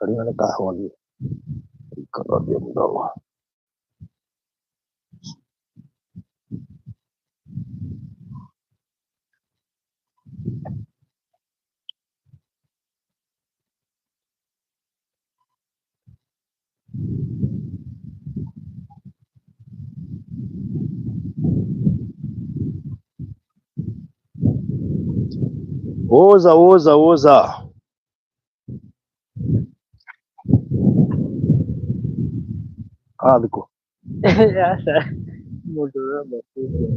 Karibu na kahoni. Iko mdomo. Oza, oza, oza. Ah, thikũ. Aca mũndũ ũramba kũnjia.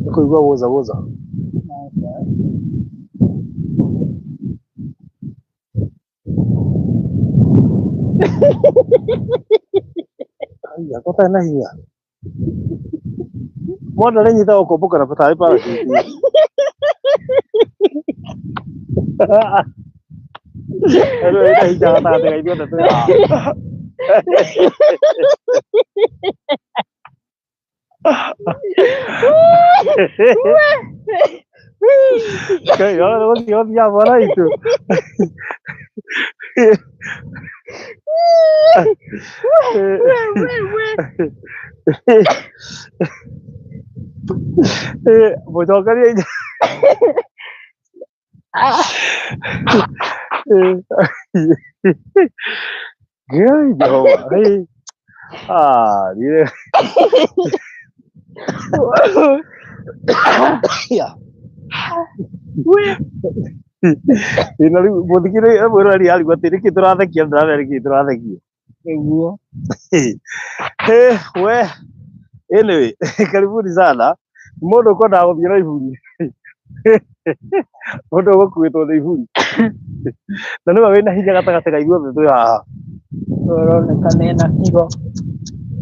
Nĩ kũigua woza woza. Aca. Aiya, gũtarĩ na hinya. Mwana rĩnyita gũkombũka na tarĩ parachute. Rĩu ĩna hinya gatagatĩ ga ithuothe twĩ haha. Ngai, ona gũthiĩ ũthiaga mwana witũ. Mũcokerie inya. Ngai Jehova. Hey. Ah, niĩ. Yeah. Ĩno rĩu mũthikĩrĩria mwĩroreri arigwo atĩ nĩkĩ tũrathekia ndĩramenya nĩkĩ tũrathekia. Nĩguo. Eh, we anyway, karibuni sana. Mũndũ ũkwendaga gũthiĩ na iburi. Mũndũ ũgũkuĩtwo nĩ iburi. Na nĩwe wĩna hinya gatagatĩ ga ithuothe twĩ haha. Ũroneka ena kiro.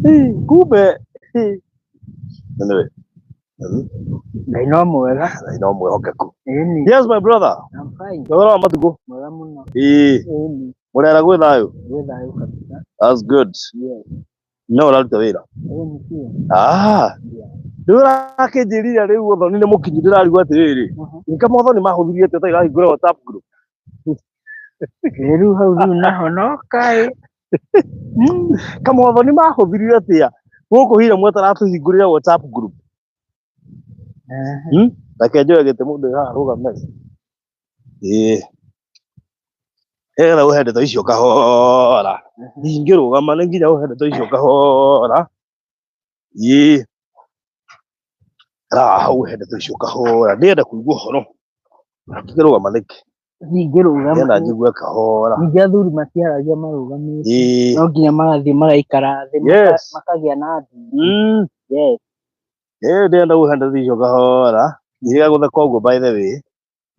Ih, Kumbe. Anyway. Ngai no mwega. Ngai no mwĩhokeku. Ĩni. Yes, my brother. I'm fine. Thogora wa matukũ. Mwega mũno. Ĩĩ, Ĩni. mũrera gwĩ thayũ. Gwĩ thayũ kabisa. That's good. Yes. No ũraruta wĩra. Ĩni biũ. Ah. Yeah. Rĩu ũrakĩnjĩrire rĩu ũthoni nĩ mũkinyu ndĩrarigwo atĩrĩrĩ. Nĩka mothoni mahũthirie atĩa ũtarĩ ũrahingũra WhatsApp group? Rĩu hau rĩu naho no kaĩ. Kamothoni mahũthirire atĩa gũkũ hira mwetaratũhingũrĩre WhatsApp group? Ehe. Reke njoe gĩtĩ mũndũ haha rũgame. Ĩĩ. Nĩgetha ũhe ndeto icio kahora. Ndingĩrũgama nĩ nginya ũhe ndeto icio kahora. Ĩĩ. Raha ũhe ndeto icio kahora. Ndĩrenda kũigua ũhoro. Ndingĩrũgama nĩkĩ? Ndingĩrũgama. Ndĩrenda njigue kahora. Ningĩ athuri matiaragia marũgamĩte. Ĩĩ. No nginya magathiĩ magaikara thĩ Yes. makagĩa na ndundu. Yes. Ĩĩ ndĩrenda ũhe ndeto icio kahora. Ndiga gũtheka ũguo by the way.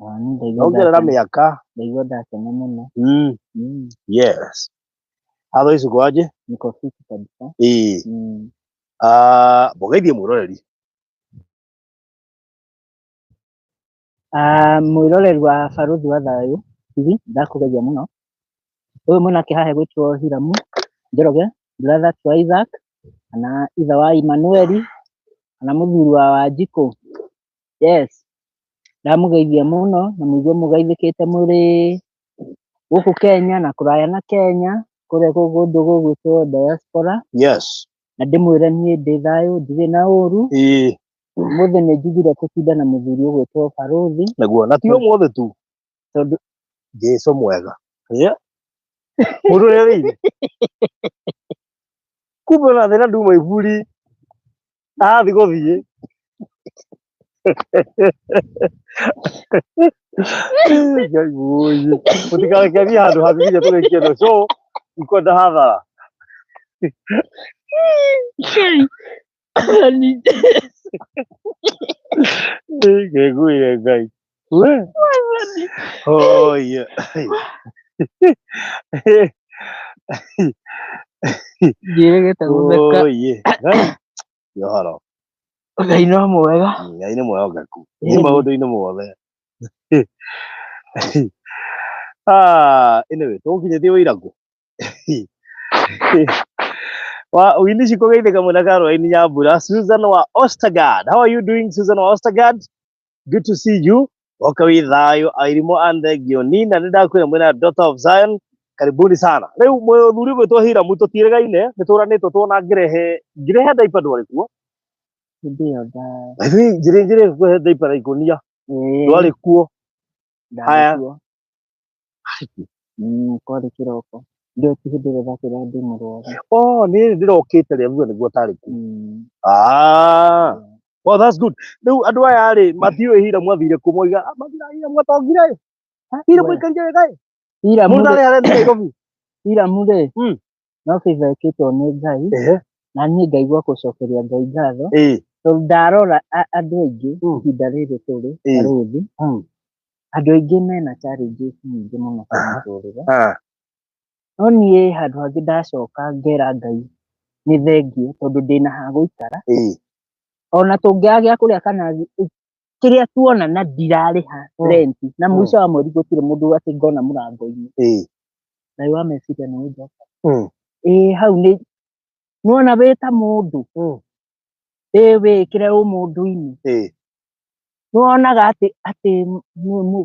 Ah, niĩ ndaigua Ongerera ndakena. mĩaka. Ndaigua ndakena mũno. Yes. Hatho ici kwaje? Niko fiti kabisa. Ĩĩ. Ah, mũgeithie mwĩroreri. Ah, mwĩroreri wa Barũthi wa Thayũ TV ndakũgeithia mũno. Ũyũ mwanake haha egwĩtwo Hiramu Njoroge, brother to Isaac, kana ithe wa Emmanuel, kana mũthuri wa Wanjikũ. Yes, ndamũgeithia mũno na mũigue mũgeithĩkĩte mũrĩ gũkũ Kenya na kũraya na Kenya, kũrĩa kũndũ gũgwĩtwo diaspora. Yes. Na ndĩmwĩre niĩ ndĩ thayũ, ndirĩ na ũru. Ĩĩ. Ũmũthĩ nĩ njugire tũtinde na mũthuri ũgwĩtwo Barũthi. Naguo na ti ũmũthĩ tu. Tondũ Jesu mwega. Yeah. Mũndũ ũrĩa wĩire. Kumbe ona thĩna nduma iburi. Arathiĩ gũthiĩ. Ngai wũi. Mũtikareke thiĩ handũ hangĩ nginya tũrĩkie ĩno show. Ikwenda hathara. Ngeguire Ngai. We. Oh yeah. Njĩrĩgĩte gũtheka. Oh yeah. Ngai. Yohoro. Ngai no mwega. Ngai nĩ mwĩhokeku. Nĩ maũndũ-inĩ mothe. Ah, anyway, tũgũkinyĩtie ũira kũ? Wa Winnie Shikogeithĩka mwena Caroline Nyambura, Susan wa Ostergaard. How are you doing, Susan wa Ostergaard? Good to see you. Oke wĩ thayũ airimũ a thengio nina nĩ ndakwĩra mwĩna Daughter of Zion karibuni sana. Rĩu mũthuri ũgwĩtwo Hiramu tũtiĩrĩgaine nĩ tũranĩtwo tuona ngĩrehe ngĩrehe diaper ndwarĩ kuo. Hĩndĩ ĩyo nda I think njĩrĩ njĩrĩ kũhe diaper na ikũnia ndwarĩ kuo. Haya. Ndarĩ kuo. Kwarĩ kĩroko. Ndio ti hĩndĩ ĩrĩa ndakwĩra ndĩ mũrwaru. Oh, nĩ ndĩrokĩte rĩa thutha nĩguo ũtarĩ kuo. Ah. Well, that's good. Rĩu andũ aya rĩ matiũĩ Hiramu athire kũ moiga "Ah, mathira Hiramu atongire. Hiramu We. aikarire wega ĩ. Hiramu Mũndũ rĩ, arĩ harĩa Nairobi. Hiramu rĩ, no favor ĩkĩtwo nĩ Ngai Ehe. na niĩ ngaigua gũcokeria Ngai ngatho Ĩĩ. tondũ ndarora andũ aingĩ ihinda rĩrĩ tũrĩ barũthi andũ aingĩ mena challenges nyingĩ mũno cia mũtũrĩre Ah. no niĩ handũ hangĩ ndacoka ngera Ngai nĩ thengiũ tondũ ndĩna ha gũikara Ĩĩ. ona tũngĩaga gĩa kũrĩa kana kĩrĩa tuona na ndirarĩha rent na mũico wa mweri gũtirĩ mũndũ atĩ ngona mũrango-inĩ. Ĩĩ. Ngai wa meciria nĩ ũnjoka. Ĩĩ hau nĩ nĩwona wĩ ta mũndũ ĩĩ wĩkĩre ũmũndũ-inĩ Ĩĩ. nĩwonaga atĩ atĩ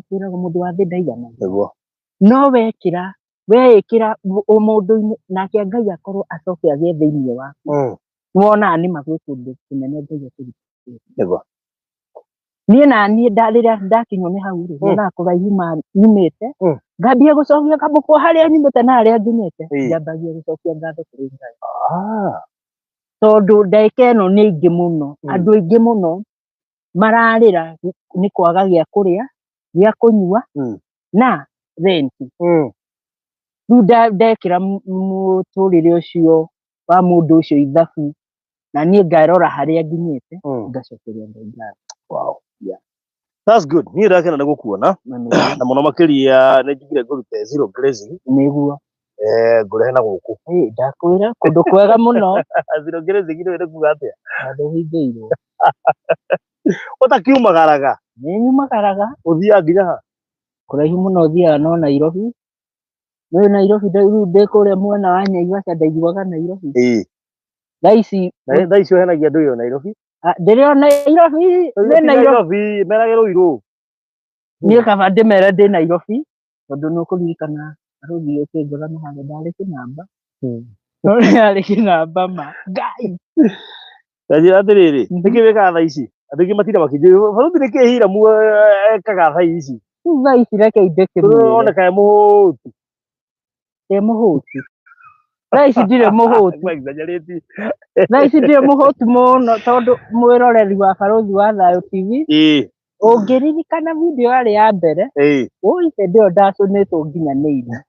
kwĩragwo mũndũ wa thĩ ndaiganaga Nĩguo. no wekĩra weĩkĩra ũmũndũ-inĩ nake Ngai akorwo acoke agĩe thĩinĩ waku nĩwonaga nĩma gwĩ kũndũ kũnene Ngai akũrutĩte. Nĩguo. Niĩ na niĩ rĩrĩa ndakinywo nĩ hau rĩ nyonaga kũraihu ma nyumĩte ngambia gũcokia kamũkwa harĩa nyumĩte na harĩa nginyĩte njambagia gũcokia ngatho kũrĩ Ngai. Ah. Tondũ ndagĩka ĩno nĩ aingĩ mũno andũ aingĩ mũno mararĩra nĩ kwaga gĩa kũrĩa gĩa kũnyua na renti. Rĩu ndekĩra mũtũrĩre ũcio wa mũndũ ũcio ithabu na niĩ ngarora harĩa nginyĩte ngacokeria Ngai ngatho. Wow. Yeah. That's good. Niĩ ndakena nĩ gũkuona Na nĩguo. Na mũno makĩria nĩ njugire ngũrute zero grazing Nĩguo. Ngũrehe na gũkũ. Ĩ, ndakwĩra kũndũ kwega mũno. Zero grazing nĩ kuga atĩa? Handũ hingĩirwo. Ũtakiumagaraga. Nĩ nyumagaraga. Ũthiaga nginya ha? Kũraihu mũno thiaga no Nairobi. Nĩ Nairobi rĩu ndĩ kũrĩa mwena wa Naivasha ndaiguaga Nairobi. Ĩĩ. Thaa ici Na thaa ici ũhenagia andũ ĩyo Nairobi? Ndĩrĩ o Nairobi, ndĩ Ti Nairobi. Nairobi, merage Ruiru. Niĩ kaba ndĩmere ndĩ Nairobi tondũ nĩ ũkũririkana rũthiĩ ũkĩngora na harĩa ndarĩ kĩnamba. No ndarĩ kĩnamba ma. Ngai. Ndanjĩra atĩrĩrĩ, nĩkĩ wĩkaga thaa ici? Andũ aingĩ matinda makĩnjũria, baruthi nĩkĩ Hiramu ekaga thaa ici? Rĩu thaa ici reke indĩkĩmwĩre. Oneka e mũhũtu. Ndĩ mũhũtu. Thaa ici ndirĩ mũhũtu. Exaggerate. Thaa ici ndirĩ mũhũtu mũno tondũ mwĩroreri wa Barũthi wa Thayũ TV Ĩĩ. ũngĩririkana video yarĩ ya mbere Ĩĩ. ũi hĩndĩ ĩyo ndacũnĩtwo nginya nĩ ira.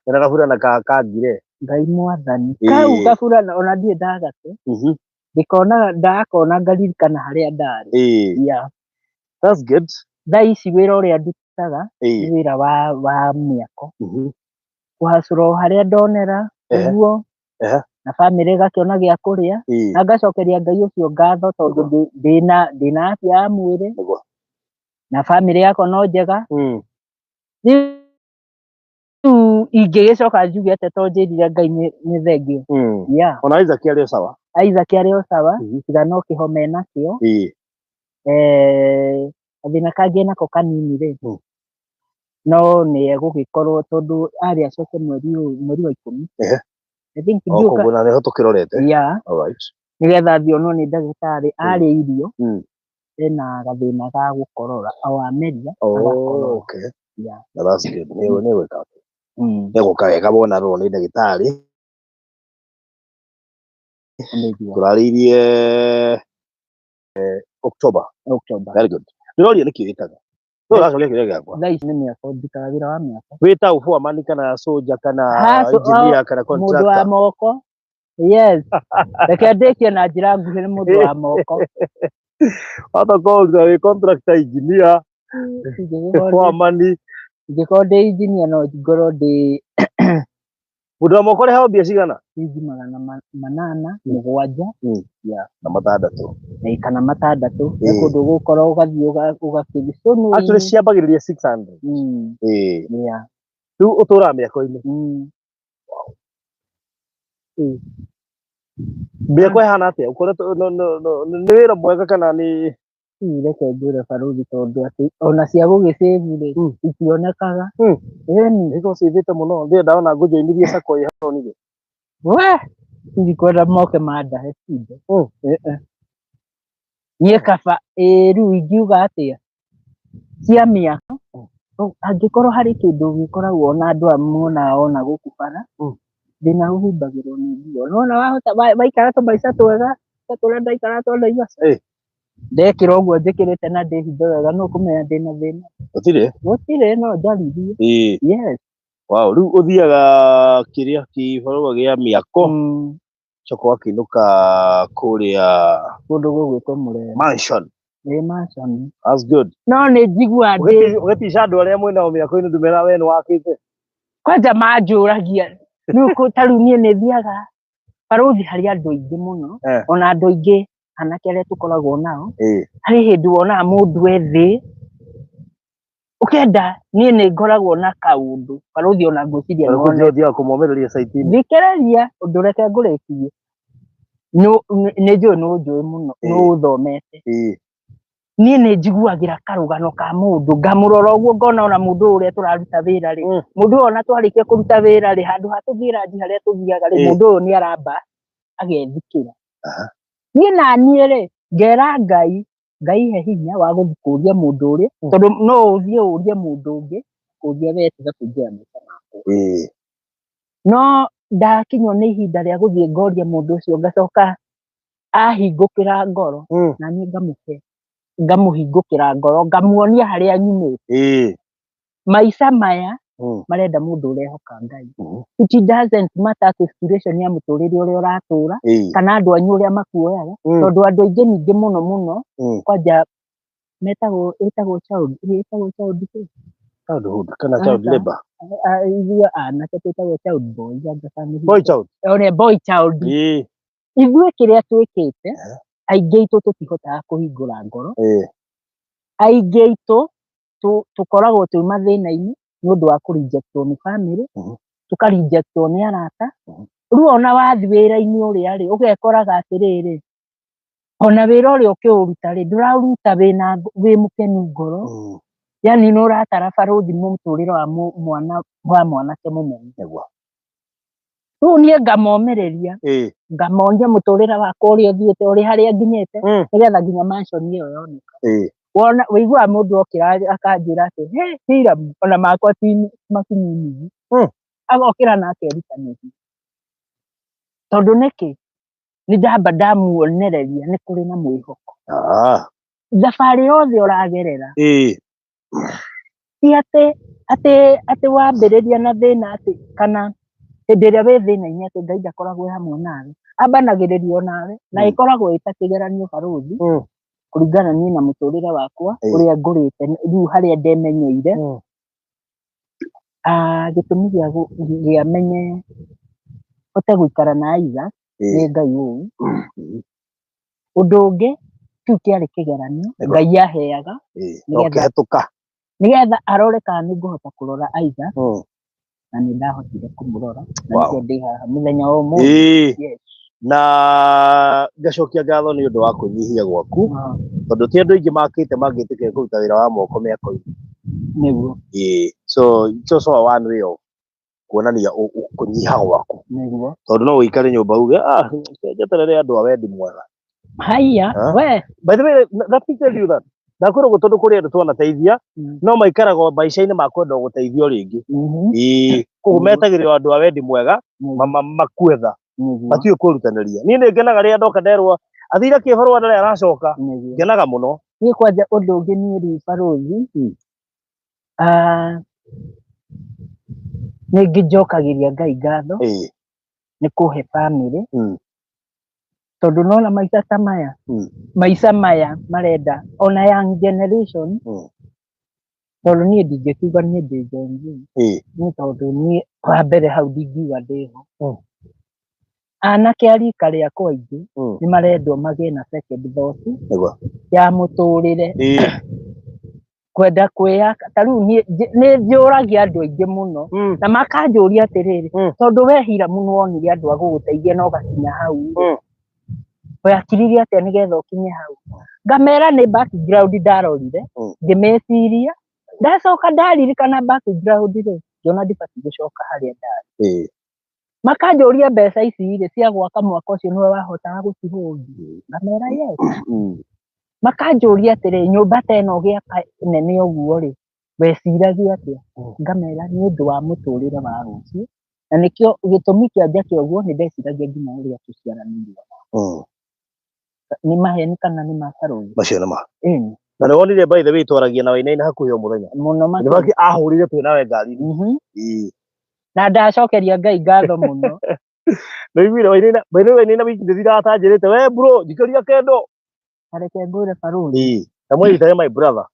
Mena kaburana kangire. Ngai mwathani. Kau kaburana ona ndirĩ ndagate. Ndikonaga ndakona ngaririkana harĩa ndarĩ. Ĩĩ. Yeah. That's good. Thaa ici wĩra ũrĩa ndutaga nĩ Ĩĩ. wĩra wa mĩako. Kũhacũra o harĩa ndonera ũguo na bamĩrĩ ĩgakĩona gĩa kũrĩa Ĩĩ. na ngacokeria Ngai ũcio ngatho tondũ ndĩna afya ya mwĩrĩ Nĩguo. na bamĩrĩ yakwa no njega. Rĩu ingĩgĩcoka njuge atĩa tondũ njĩrire Ngai nĩ thengiũ. Yeah. Ona Isaac arĩ o sawa. Isaac arĩ o sawa tiga no kĩhoma enakĩo. Ĩĩ. Gathĩna kangĩ enako kanini rĩ no nĩ egũgĩkorwo tondũ arĩ acoke mweri ũyũ mweri wa 10. Ehe. I think O ndiũka. koguo na nĩho tũkĩrorete. Yeah. All right. Nĩgetha athiĩ onwo nĩ ndagĩtarĩ arĩa irio ena gathĩna ga gũkorora o ameria Oh, agakorora. okay. Yeah. Na that's good. Nĩ nĩ gwĩka. Nĩ gũka wega wona rwo nĩ ndagĩtarĩ. Nĩguo. Tũrarĩirie October. October. Very good. Ndĩroria nĩkĩ wĩkaga? No ũracokia kĩũria gĩakwa. Thaa ici nĩ mĩako ndutaga wĩra wa mĩako. Wĩ ta foreman kana soldier kana Ha, engineer kana mũndũ wa contractor. moko. Yes. Reke ndĩkie na njĩra nguhĩ nĩ mũndũ wa moko. Wahota gũkorwo ũrutaga wĩ contractor, engineer, foreman. Ingĩkorwo ndĩ engineer no ngorwo ndĩ Mũndũ wa moko ũrĩhagwo mbia cigana? Ciringi magana manana mũgwanja. Yeah. Na matandatũ. Na kana matandatũ. Nĩ Ĩĩ. kũndũ ũgũkorwo ũgathiĩ ũgakĩthi cũnũ-inĩ. Actually ciambagĩrĩria 600. Ĩĩ. Yeah. Rĩu ũtũraga mĩako-inĩ. Mĩako ĩhana atĩa? Ũkoretwo nĩ wĩra mwega kana nĩ Rĩu reke ngwĩre barũthi tondũ atĩ ona cia gũgĩcĩbu rĩ itionekaga. Ĩni. Nĩko cĩvĩte mũno ndĩrenda ona ngũjoinirie sacco ĩ haronire. We ndikwenda moke mandahe indo. Eh, eh. Niĩ kaba ĩĩ rĩu ingiuga atĩa cia mĩaka angĩkorwo harĩ kĩndũ gĩkoragwo na andũ aya monaga ona gũkũ bara thĩna ũhumbagĩrwo nĩ nguo. Nĩwona wahota waikara tũmaica twega ta tũrĩa ndaikara twa Naivasha. Ndekĩra ũguo njĩkĩrĩte na ndĩhithe wega nũ ũkũmenya ndĩna thĩna? Gũtirĩ. Gũtirĩ, no njaririe. Yes. Wow, rĩu ũthiaga kĩrĩa kĩbarũa gĩa mĩako coka ũgakĩinũka kũrĩa Kũndũ gũgwĩtwo Mũrera. Mansion. Ĩ mansion. That's good. No nĩ njiguaga ndĩ Ũgĩtica andũ arĩa mwĩnao mĩako-inĩ ndũmera we nĩ wakĩte. Kwanja manjũragia rĩu ta rĩu niĩ nĩ thiaga barũthi harĩ andũ aingĩ mũno ona andũ aingĩ anake arĩa tũkoragwo nao harĩ hĩndĩ wonaga mũndũ e thĩ ũkenda niĩ nĩ ngoragwo na kaũndũ barũthi ona ngwĩciria Ũrĩa nĩwonete. ũthiaga kũmomĩrĩria site-inĩ. Thikĩrĩria ũndũ reke ngũrĩkie. Nĩ njũĩ nĩ ũnjũĩ mũno nĩ ũthomete. Niĩ nĩ njiguagĩra karũgano ka mũndũ ngamũrora ũguo ngona ona mũndũ ũyũ ũrĩa tũraruta wĩra rĩ mũndũ ũyũ ona twarĩkia kũruta wĩra rĩ handũ ha tũthiĩ ranji harĩa tũthiaga rĩ mũndũ ũyũ nĩ aramba agethikĩra. Niĩ naniĩ rĩ ngera Ngai Ngai he hinya wa gũthiĩ kũria mũndũ ũrĩa tondũ no ũthiĩ ũrie mũndũ ũngĩ kũria we tiga kũingĩra maica makwa. No ndakinywo nĩ ihinda rĩa gũthiĩ ngoria mũndũ ũcio ngacoka ahingũkĩra ngoro na niĩ ngamũhe ngamũhingũkĩra ngoro ngamuonia harĩa nyumĩte. Maica maya marenda mũndũ ũrehoka Ngai. It doesn't matter atĩ situation ya mũtũrĩre ũrĩa ũratũra kana andũ anyu ũrĩa makuoyaga tondũ andũ aingĩ ningĩ mũno mũno kwanja metagwo ĩtagwo child ĩtagwo child kĩ? Childhood kana child Aca. labor. Ithuĩ anake twĩtagwo child boy anga kana nĩ Boy child. One boy child. Ithuĩ kĩrĩa twĩkĩte aingĩ aitũ tũtihotaga kũhingũra ngoro. Aingĩ aitũ tũkoragwo twĩ mathĩna-inĩ nĩ ũndũ wa kũrejectwo nĩ family tũkarejectwo nĩ arata. Rĩu ona wathiĩ wĩra-inĩ ũrĩa rĩ ũgekoraga atĩrĩrĩ ona wĩra ũrĩa ũkĩũruta rĩ ndũraũruta wĩna wĩ mũkenu ngoro yani nĩ ũratara barũthi mũtũrĩre wa mwana wa mwanake mũmene. Nĩguo. Rĩu niĩ ngamomĩrĩria ngamonia mũtũrĩre wakwa ũrĩa ũthiĩte ũrĩ harĩa nginyĩte nĩgetha nginya mansion ĩyo yoneka. Wona wĩiguaga mũndũ okĩra akanjĩra atĩ he Hiram ona makwa ti makinyu nuthu. Agokĩra na akerutanĩria tondũ nĩkĩ nĩ ndamba ndamuonereria nĩ kũrĩ na mwĩhoko. Thabarĩ yothe ũragerera ti atĩ atĩ atĩ wambĩrĩria na thĩna atĩ kana hĩndĩ ĩrĩa wĩ thĩna-inĩ atĩ Ngai ndakoragwo e hamwe nawe ambanagĩrĩria onawe na ĩkoragwo ĩta kĩgeranio barũthi kũringana niĩ na mũtũrĩre wakwa ũrĩa ngũrĩte rĩu harĩa ndemenyeire. Gĩtũmi gĩa menye hote gũikara na Isaac nĩ Ngai ũĩ. Ũndũ ũngĩ kĩu kĩarĩ kĩgeranio Ngai aheaga nĩgetha Ũkĩhetũka. nĩgetha arore kana nĩ ngũhota kũrora Isaac na nĩ ndahotire kũmũrora na nĩkĩo ndĩ haha mũthenya wa ũmũthĩ. Yes. Na ngacokia ngatho nĩ ũndũ wa kwĩnyihia gwaku tondũ ti andũ aingĩ makĩte mangĩtĩkĩra kũruta wĩra wa moko mĩako-inĩ. Nĩguo. So it's also a one way of kuonania kũnyiha gwaku Nĩguo. tondũ no ũikare nyũmba uge ah njeterere andũ a wendi mwega. Haiya we. By the way, let me tell you that ndakwĩra ũguo tondũ kũrĩ andũ twanateithia no maikaraga maica-inĩ ma kwenda gũteithio rĩngĩ. Koguo metagĩrĩra andũ a wendi mwega makuetha matiũĩ kwĩrutanĩria. Niĩ nĩ ngenaga rĩrĩa ndoka nderwo athire kĩbarũa ndarĩ aracoka ngenaga mũno. Niĩ kwanja ũndũ ũngĩ niĩ rĩu barũthi nĩ ngĩnjokagĩria Ngai ngatho nĩ kũhe bamĩrĩ tondũ nona maica ta maya maica maya marenda ona young generation tondũ niĩ ndingĩkiuga niĩ ndĩ Gen Z nĩ tondũ niĩ wa mbere hau ndingiuga ndĩho. Anake a rika rĩakwa aingĩ nĩ marendwo magĩe na second thought ya mũtũrĩre kwenda kwĩyaka ta rĩu niĩ nĩ njũragia andũ aingĩ mũno na makanjũria atĩrĩrĩ tondũ we Hiramu nĩwonire andũ a gũgũteithia na ũgakinya hau rĩ Weyakiririe atĩa nĩgetha ũkinye hau? Ngamera nĩ background ndarorire, ngĩmeciria, ndacoka ndaririkana background rĩ, ngĩona ndibatiĩ gũcoka harĩa ndarĩ. Makanjũria mbeca ici rĩ cia gwaka mwaka ũcio nĩwe wahotaga gũcihũngi? Ngamera yes. Makanjũria atĩrĩ, nyũmba ta ĩno ũgĩaka nene ũguo rĩ, weciragia atĩa? Ngamera nĩ ũndũ wa mũtũrĩre wa rũciũ, na nĩkĩo gĩtũmi kĩa njake ũguo, nĩ ndeciragia nginya ũrĩa tũciaranĩirwo. Nĩ maheni kana nĩ mabarũthi? Macio nĩ ma. Ĩni. Na nĩ wonire, by the way, twaragia na Wainaina hakuhĩ o mũthenya. Mũno Nĩ makĩria. baki ahũrire twĩ nawe ngari-inĩ. Na ndacokeria Ngai ngatho mũno. Nĩ iguire Wainaina, by the way, Wainaina wiki ndĩthiraga atanjĩrĩte, we bro, njikĩria kendo. Na reke ngwĩre barũthi. Na mwĩrĩ njĩtage my brother.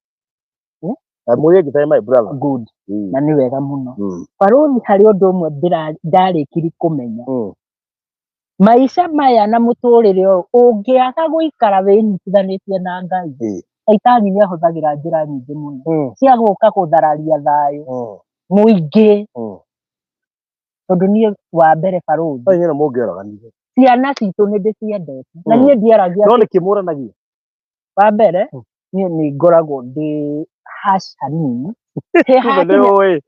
Eh? Na mwĩrĩ njĩtage my brother. Good. Na nĩ wega mũno. Barũthi, harĩ ũndũ ũmwe ndarĩkiri kũmenya. Maica maya na mũtũrĩre ũyũ, ũngĩaga gũikara wĩnyitithanĩtie na Ngai, Caitani nĩ ahũthagĩra njĩra nyingĩ mũno cia gũka gũthararia thayũ mũingĩ. Tondũ niĩ wa mbere barũthi, Wainaina mũngĩoraganire. Ciana citũ nĩ ndĩciendete na niĩ ndiaragia. No nĩkĩ mũranagia? Wa mbere, niĩ nĩ ngoragwo ndĩ harsh hanini. He Kumbe nĩ hakinya ũĩ.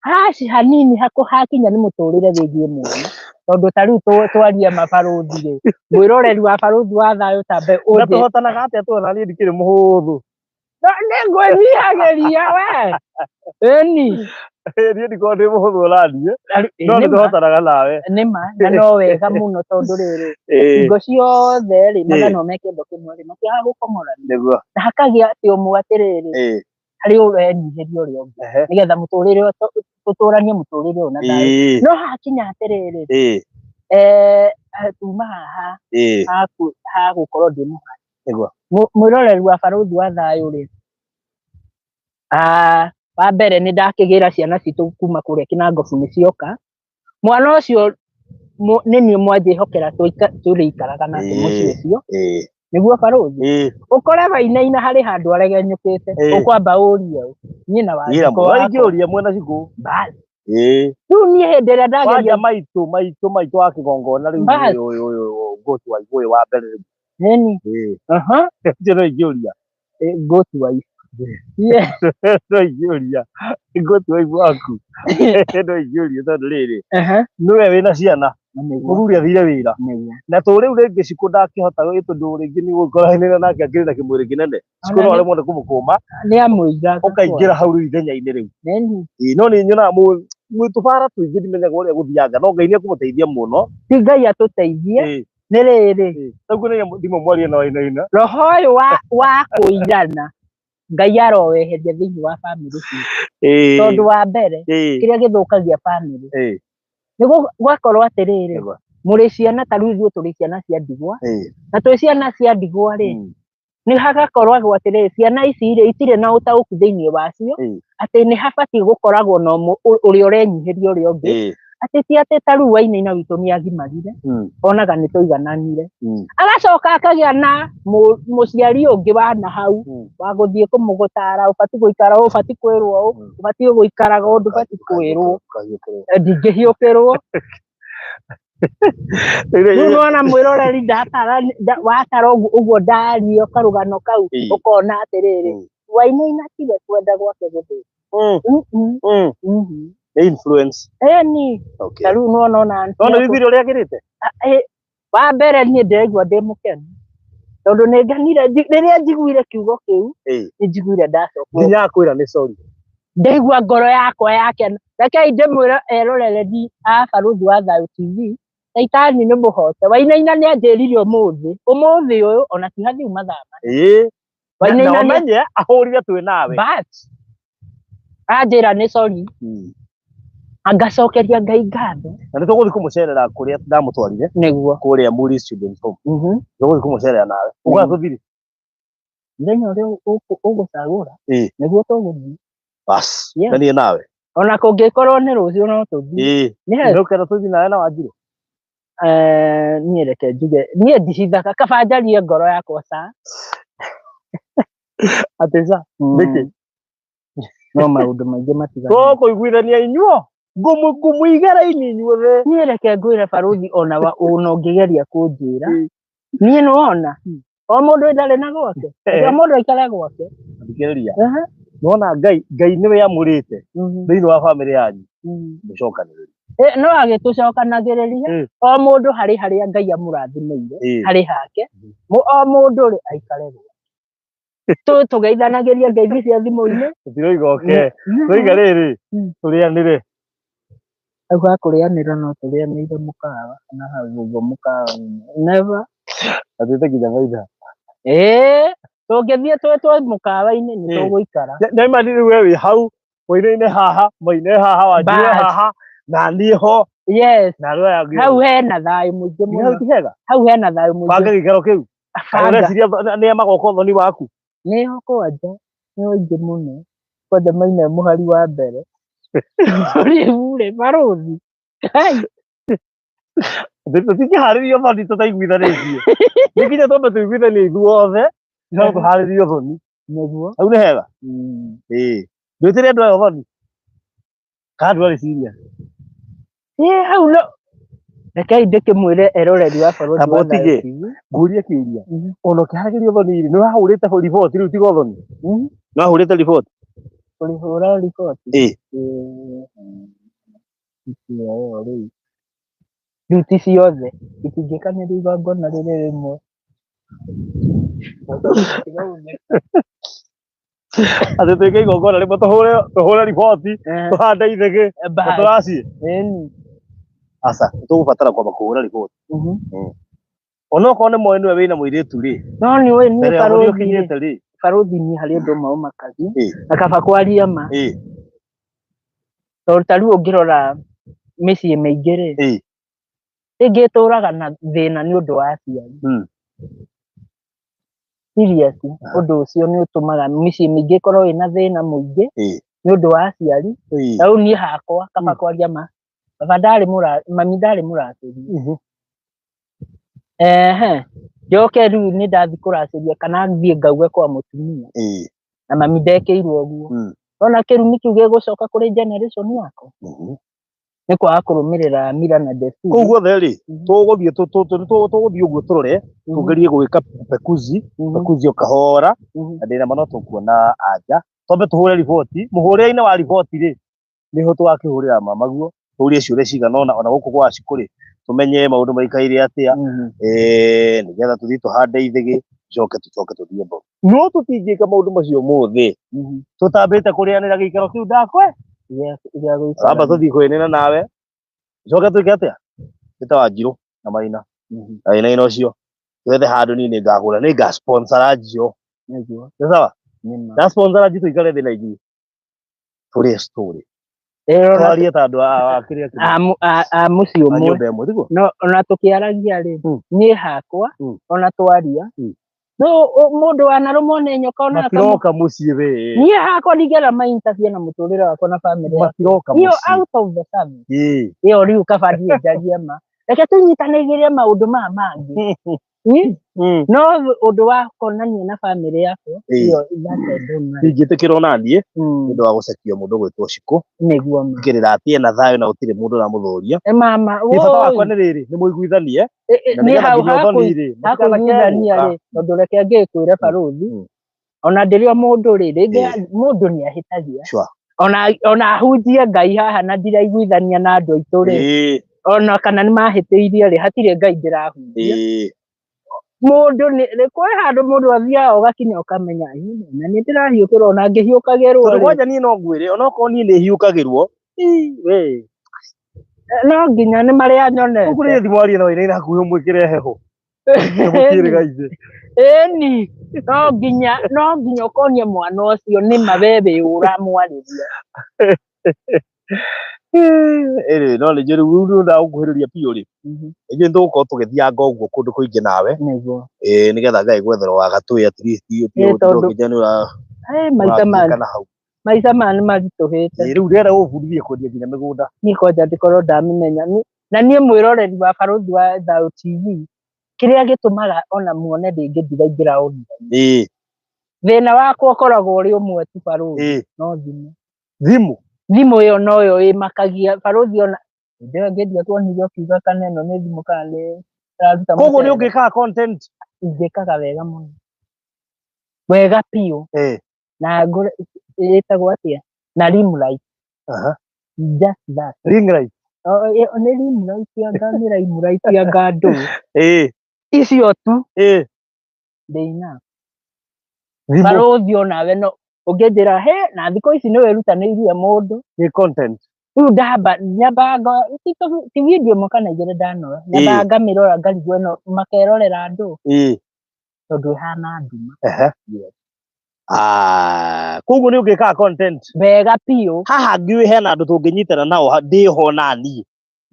Harsh hanini hakũ hakinya nĩ mũtũrĩre wĩgiĩ mwana, tondũ ta rĩu twarie mabarũthi rĩ, mwĩroreri wa Barũthi wa Thayũ tambe Na ũnjĩ tũhotanaga atĩa tuona niĩ ndikĩrĩ mũhũthũ? Nĩ ngwĩnyihagĩria we, ĩni. Niĩ ndikoragwo ndĩ mũhũthũ ona niĩ. No nĩ tũhotanaga nawe. Nĩ ma, na no wega mũno, tondũ rĩrĩ, hingo ciothe rĩ, magana me kĩndũ kĩmwe rĩ, matiagaga gũkong'orania. Na hakagĩa atĩ ũmwe atĩrĩrĩ, harĩ ũrenyihĩria ũrĩa ũngĩ, nĩgetha mũtũrĩre ũyũ tũtũranie mũtũrĩre ũyũ na thayũ. No hakinya atĩrĩrĩ, tuma haha hagũkorwo ndĩ mũhari. Mwĩroreri wa Barũthi wa Thayũ rĩ, ah, wa mbere nĩ ndakĩgĩra ciana citũ kuma kũrĩa Kĩnangobu, nĩ cioka. Mwana ũcio nĩ niĩ mwanjĩhokera tũrĩikaraga nake mũciĩ ũcio, nĩguo barũthi. Ũkore Wainaina harĩ handũ aregenyũkĩte, ũkwamba ũrie ũ? Niĩ na Ira Wanjikũ mũno wakwa. ingĩũria mwena cikũ. Bas. Rĩu niĩ hĩndĩ ĩrĩa ndageria Wanja maitũ maitũ maitũ wa kĩgongona rĩu. Bas. Ũyũ ũyũ ũyũ ngũti wa ũyũ wa mbere rĩu. Nĩni. Aha. Ũcio no ingĩũria. Goat wife. Yeah. No ingĩũria ngũti wa ibu waku, no ingĩũria tondũ rĩrĩ, nĩwe wĩna ciana, Na nĩguo. Mũthuri athire wĩra. Nĩguo. Na to rĩu rĩngĩ cikũ ndakĩhota ĩ, tondũ rĩngĩ nĩ gũkoranĩra nake akĩrĩ na kĩmwĩrĩ kĩnene, cikũ Ona no aremwo nĩ kũmũkũma. Nĩ amũigaga. Ũkaingĩra hau rĩu ithenya-inĩ rĩu. Nĩni. Ĩĩ, no nĩ nyonaga mwĩ tũbara tũingĩ, ndimenyaga ũrĩa gũthianga, no Ngai nĩ ekũmũteithia mũno. Ti Ngai atũteithie. Nĩ rĩrĩ, Rĩu nĩ ndimũ mwarie na Wainaina. Roho ũyũ wa kũirana, Ngai aroweheria thĩinĩ wa bamĩrĩ citũ, tondũ wa mbere, kĩrĩa gĩthũkagia bamĩrĩ nĩ gwakorwo atĩrĩrĩ, mũrĩ ciana, ta rĩu ithuĩ tũrĩ ciana cia ndigwa, na twĩ ciana cia ndigwa rĩ, nĩ hagakoragwo atĩrĩrĩ, ciana ici rĩ, itirĩ na ũtaũku thĩinĩ wacio atĩ nĩ habatiĩ gũkoragwo na ũrĩa ũrenyihĩria ũrĩa ũngĩ, atĩ ti atĩ ta rĩu Wainaina witũ nĩ agimarire, onaga nĩ tũigananire, agacoka akagĩa na mũciari ũngĩ wa na hau wa gũthiĩ kũmũgũtara, ũbatiĩ gũikara ũũ, ũbatiĩ kwĩrwo ũũ, ũbatiĩ gũikaraga ũũ, ndũbatiĩ kwĩrwo. Ndingĩhiũkĩrwo rĩu. Nona mwĩroreri, ndatara watara ũguo ũguo ndario karũgano kau, ũkona atĩrĩrĩ, Wainaina tiwe kwenda gwake gũthũka. Nĩ influence. Ĩni. Ta rĩu nĩwona ona aunty No nĩ yakwa- wĩiguire ũrĩa agĩrĩte? Wa mbere niĩ ndĩraigua ndĩ mũkenu, tondũ nĩ ngenire rĩrĩa njiguire kiugo kĩu. Nĩ njiguire ndacokwo. Nginya akwĩra nĩ sorry. Ndaigua ngoro yakwa yakena. Rekei ndĩmwĩre erorereri a Barũthi wa Thayũ TV, Caitani nĩ mũhote. Wainaina nĩ anjĩrire ũmũthĩ, ũmũthĩ ũyũ, ona ti hathiu mathaa mana. Na Wainaina nĩ ũmenye ahũrire twĩ nawe. But anjĩra nĩ sorry, angacokeria Ngai ngatho. Na nĩ tũgũthiĩ kũmũcerera kũrĩa ndamũtwarire. Nĩguo. Kũrĩa Muri Students Home. Tũgũthiĩ kũmũcerera nawe. Ũgũka tũthire. Mũthenya ũrĩa ũgũcagũra, nĩguo tũgũthiĩ. Bas. Yeah. Na niĩ nawe. Ona kũngĩkorwo nĩ rũciũ no tũthiĩ. Nĩ he- Nĩũkenda tũthiĩ nawe na Wanjirũ? Niĩ reke njuge, niĩ ndihithaga, kaba njarie ngoro yakwa ca. Atĩ ca? Nĩkĩ? No maũndũ maingĩ matiganĩte. Tũkũiguithania inyuo ngũmũigara ini inyuothe. Niĩ reke ngwĩre barũthi, ona ona ũngĩgeria kũnjĩra Niĩ nĩwona o mũndũ ndarĩ na gwake, reke o mũndũ aikare gwake. Thikĩrĩria. Aha. Nona Ngai, Ngai nĩwe amũrĩte thĩinĩ wa bamĩrĩ yanyu mũcokanĩrĩrie. Eh, no agĩtũcokanagĩrĩria o mũndũ harĩ harĩa Ngai amũrathimĩire harĩ hake, o mũndũ rĩ aikare gwake. Tũgeithanagĩria ngeithi cia thimũ-inĩ. Tũtiroiga oke, tũroiga rĩrĩ, tũrĩanĩre. Hau ha kũrĩanĩra no tũrĩanĩire mũkawa kana hau ũguo mũkawa-inĩ. Never. Atĩte nginya maitha. Ĩĩ, tũngĩthiĩ twĩtwo mũkawa-inĩ nĩ tũgũikara. Nĩma rĩu we wĩ hau, Wainaine haha, Maina haha, Wanjiru Bas. haha, na niĩ ho, Yes. na andũ aya angĩ. Hau hena thayũ mũingĩ Nginya hau mũno. ti hega. Hau hena thayũ mũingĩ. Banga gĩikaro kĩu. Banga. Ũreciria nĩa magoka ũthoni waku? Nĩho kwanja, nĩho aingĩ mũno. Kwanja Maina e mũhari wa mbere. Rĩu rĩ, barũthi. Kai. Tũtingĩharĩria ũthoni tũtaiguithanĩtie. Nĩ nginya twambe tũiguithanie ithuothe, no tũharĩrie ũthoni. Nĩguo. Hau nĩ hega. Ĩĩ. Ndwĩtĩre andũ aya ũthoni. Kana ndwarĩ serious. Ĩĩ hau no. Rekei ndĩkĩmwĩre eroreri wa Barũthi Amba wa Thayũ ũtige. TV. Ngũrie kĩũria. Ona ũkĩharagĩria ũthoni rĩ, nĩ wahũrĩte riboti rĩu tiga ũthoni. Nĩ wahũrĩte riboti? Kũrĩhũra riboti? Ĩĩ. Ĩĩ. Ĩyo rĩu. Rĩu ti ciothe itingĩkanĩrio igongona rĩrĩ rĩmwe. Atĩ twĩke igongona rĩmwe tũhũre tũhũre riboti tũhande ithĩgĩ na Bas. tũracie. Ĩni. Aca, tũgũbatara kwamba kũhũra riboti. Onokorwo nĩ moĩ nĩwe wĩna mũirĩtu rĩ, No nĩ ũĩ niĩ mbere ya ũrĩa barũthi rĩ, ũkinyĩte rĩ. barũthi niĩ harĩ ũndũ ũmwe ũmakagia na kaba kwaria ma. Tondũ ta rĩu ũngĩrora mĩciĩ mĩingĩ rĩ, rĩngĩ ĩtũraga na thĩna nĩ ũndũ wa aciari. Serious, ũndũ ũcio nĩ ũtũmaga mĩciĩ mĩingĩ ĩkorwo ĩna thĩna mũingĩ nĩ ũndũ wa aciari. Ta rĩu niĩ hakwa kaba kwaria ma, baba ndarĩ mũra, mami ndarĩ mũracĩrie. Ehe, njoke rĩu nĩ ndathiĩ kũracĩria kana thiĩ ngauge kwa mũtumia na mami ndekĩirwo ũguo. Ona kĩrumi kĩu gĩgũcoka kũrĩ generation yakwa nĩ kwaga kũrũmĩrĩra mira na desturi. Kũu guothe rĩ, tũgũthiĩ tũgũthiĩ ũguo tũrore, tũgerie gwĩka pekuzi, pekuzi o kahora, na ndĩna ma no tũkuona anja. Twambe tũhũre riboti, mũhũrĩre-inĩ wa riboti rĩ, nĩho tũgakĩhũrĩra mama guo, tũrie ciũria cigana ũna ona gũkũ gwa Cikũ rĩ, tũmenye maũndũ maikaire atĩa, nĩgetha tũthiĩ tũhande ithĩgĩ, tũcoke tũcoke tũthiĩ mbogo. No tũtingĩka maũndũ macio mothe, tũtambĩte kũrĩanĩra gĩikaro kĩu ndakwe. Amba tũthiĩ kũrĩanĩra nawe, tũcoke twĩke atĩa? Twĩte Wanjirũ na Maina. Na Wainaina ũcio, twethe handũ niĩ nĩngagũra, nĩnga sponsor Wanjirũ. Nĩguo. Nĩ sawa? Nĩma. Na sponsor Wanjirũ tũikare thĩ na ithuĩ. Tũrĩe story. Ĩĩ, ona Twarie ta andũ a kĩrĩa kĩmwe. a mũciĩ A ũmwe. nyũmba ĩmwe, tiguo? No ona tũkĩaragia rĩ, niĩ hakwa ona twaria, no mũndũ wanarũmwo nĩ nyoka ona Matiroka mũciĩ we. Niĩ hakwa ndingĩenda ma interfere na mũtũrĩre wakwa na family yakwa. Matiroka Iyo mũciĩ. out of the service. Ĩĩ. Ĩyo rĩu kaba thiĩ njarie ma. Reke tũnyitanagĩre maũndũ maya mangĩ. No ũndũ wa kuonania na family yakwa, ĩyo that I don't like. Ndingĩtĩkĩra ona niĩ, nĩ ũndũ wa gũcekio mũndũ gwĩtwo Cikũ. Nĩguo ma. Tigĩrĩra atĩ ena thayũ na gũtirĩ mũndũ ũramũthũria. Mama, Niĩ bata wakwa woi. nĩ rĩrĩ, nĩ mũiguithanie. Na Nĩ nĩgetha hau nginya ũthoni rĩ, hakũiguithania rĩ, tondũ reke ngĩkwĩre barũthi, ona ndĩrĩ o mũndũ rĩ, rĩngĩ mũndũ nĩ ahĩtagia. Sure. Ona ahunjie Ngai haha na ndiraiguithania na andũ aitũ rĩ, ona kana nĩ mahĩtĩirie rĩ, hatirĩ Ngai ndĩrahunjia. Mũndũ nĩ kwĩ handũ mũndũ athiaga ũgakinya ũkamenya, ĩ, na nĩ ndĩrahiũkĩrwo ona ngĩhiũkagĩrwo Tondũ rĩ. kwanja niĩ no ngwĩre, onokorwo niĩ nĩ hiũkagĩrwo, we. No nginya nĩ marĩa nyonete. Ũguo rĩrĩ thimũ arie na Wainaina hakuhĩ ũmwĩkĩre heho. Nĩgũtirĩ gaithe. Ĩni, no nginya ũkonie mwana ũcio nĩ ma we wĩ ũramwarĩria. Ĩrĩ, no nĩ njũĩ rĩu rĩu ndagũkuhĩrĩria biũ rĩ. Ithuĩ nĩ tũgũkorwo tũgĩthianga ũguo kũndũ kũingĩ nawe. Nĩguo. Ĩĩ, nĩgetha Ngai gwetherwo wa gatũĩ at least Ĩĩ, tondũ ũtige nĩ ũra- maita ma- ũrathiĩka na hau. maica maya nĩ maritũhĩte. Ĩĩ, rĩu ndĩrenda gũgũbundithia kwendia nginya mĩgũnda. Niĩ kwanja ndikorwo ndamĩmenya. Na niĩ mwĩroreri wa Barũthi wa Thayũ TV, kĩrĩa gĩtũmaga ona muone rĩngĩ ndiraingĩra online. Thĩna wakwa ũkoragwo ũrĩ ũmwe tu barũthi. No thimũ. Thimũ? Thimũ ĩyo noyo ĩmakagia barũthi ona hĩndĩ ĩyo ngĩndia tuonire ũkiuga kana ĩno nĩ thimũ kana nĩ Ĩraruta Koguo nĩ mũcere. ũngĩkaga content. Ingĩkaga wega mũno, wega biũ. Na ngũre ĩtagwo atĩa, na rim light. Just that. Ring light. Oh, nĩ rim light, anga nĩ rim light, anga ndũ icio tu. Ndĩina Thimũ. Barũthi, onawe no ũngĩnjĩra he na thikũ ici nĩ wĩrutanĩirie mũndũ. Nĩ content. Rĩu ndamba nyambaga ti video ĩmwe kana igĩrĩ ndanoya, nyambaga ngamĩrora ngarigwo ĩno makerorera andũ, tondũ ĩhana nduma. Ah, koguo nĩ ũngĩkaga content. Wega biũ. Haha ngiũĩ hena andũ tũngĩnyitana nao ndĩho naniĩ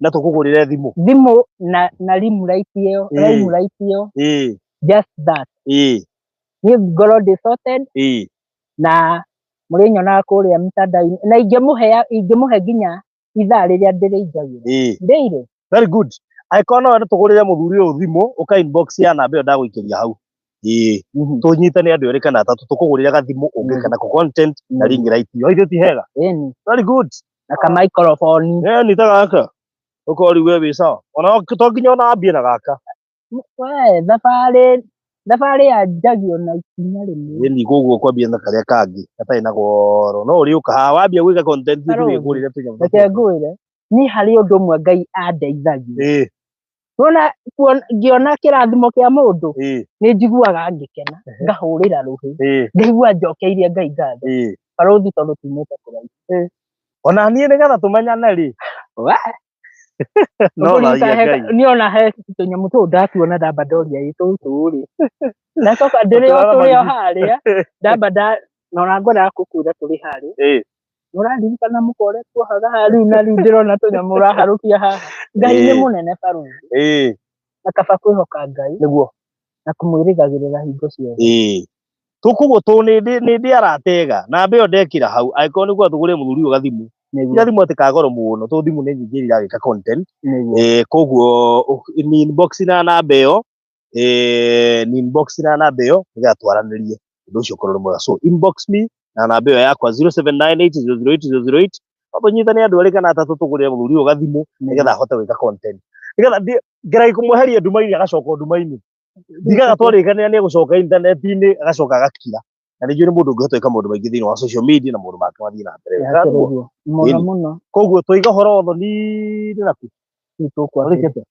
na tũkũgũrĩre thimũ. Thimũ na rim light ĩyo. Rim light ĩyo. Just that. Niĩ ngorwo ndĩ sorted. Na mũrĩnyonaga kũrĩa mitandao-inĩ, na ingĩmũhe nginya ithaa rĩrĩa ndĩrĩingagĩra ndĩire. Very good. Angĩkorwo no wende tũgũrĩre mũthuri ũyũ thimũ, ũka inbox ya namba ĩyo ndagũikĩria hau. Tũnyitane andũ erĩ kana atatũ tũkũgũrĩre gathimũ ũngĩka nako content na ring light. Yo ithuĩ ti hega. Ĩni. Very good. Na ka microphone. Ni ta gaka. Ũkorwo rĩu we wĩ sawa. Ona to nginya ona wambie na gaka. We thabarĩ yanjagio na ikinya rĩmwe. Ĩni, koguo kwambia na karĩa kangĩ gatarĩ na goro. No ũrĩũka haha wambia gwĩka content ithuĩ Barũthi. wĩgũrĩre tũnyamũ Reke tũtũ. ngwĩre, niĩ harĩ ũndũ ũmwe Ngai andeithagia. Wona ngĩona kĩrathimo kĩa mũndũ, nĩ njiguaga ngĩkena, ngahũrĩra rũhĩ, ngaigua njokeirie Ngai ngatho. Barũthi, tondũ tumĩte kũraihu. Ona niĩ nĩgetha tũmenyane rĩ. We, No ũkũririkana tharia Ngai. Niĩ ona he tũnyamũ tũu ndatuona, ndamba ndoria ĩ tũtũ rĩ, ndacoka ndĩrĩ o Ũtwara tũrĩ o marigiti. harĩa, ndamba nda na ona ngwendaga gũkwĩra tũrĩ harĩa. Ũraririkana mũkwa ũrĩa tuohaga haha rĩu, na rĩu ndĩrona tũnyamũ ũraharũkia haha. Ngai nĩ mũnene, barũthi. Na kaba kwĩhoka Ngai na kũmwĩrĩgagĩrĩra hingo ciothe. Tũkoguo tũ nĩ ndĩ aratega namba ĩyo ndekĩra hau, angĩkorwo nĩ kuga tũgũre mũthuri ũyũ gathimũ. Ti gathimũ atĩ ka goro mũno, tondũ thimũ nĩ nyingĩ iria iragĩka content. Koguo ni inbox na namba ĩyo, ni inbox na namba ĩyo nĩgetha twaranĩrie ũndũ ũcio ũkorwo ũrĩ mwega. So inbox me na namba ĩyo yakwa 0798008008, tũnyitane andũ erĩ kana atatũ tũgũrĩre mũthuri ũyũ gathimũ nĩgetha ahote gwĩka content, nĩgetha ngeragia kũmweheria nduma-inĩ agacoka o nduma-inĩ. Ndigaga twarĩkanĩra nĩ egũcoka intaneti-inĩ, agacoka agakira, na nĩ njũĩ nĩ mũndũ ũngĩhota gwĩka maũndũ maingĩ thĩinĩ wa social media na maũndũ make mathiĩ na mbere wega. Hakĩrĩ ũguo mũno. Ĩni. Mũno. Koguo tũiga ũhoro wa ũthoni-inĩ naku. Rĩu tũkwambĩrĩria,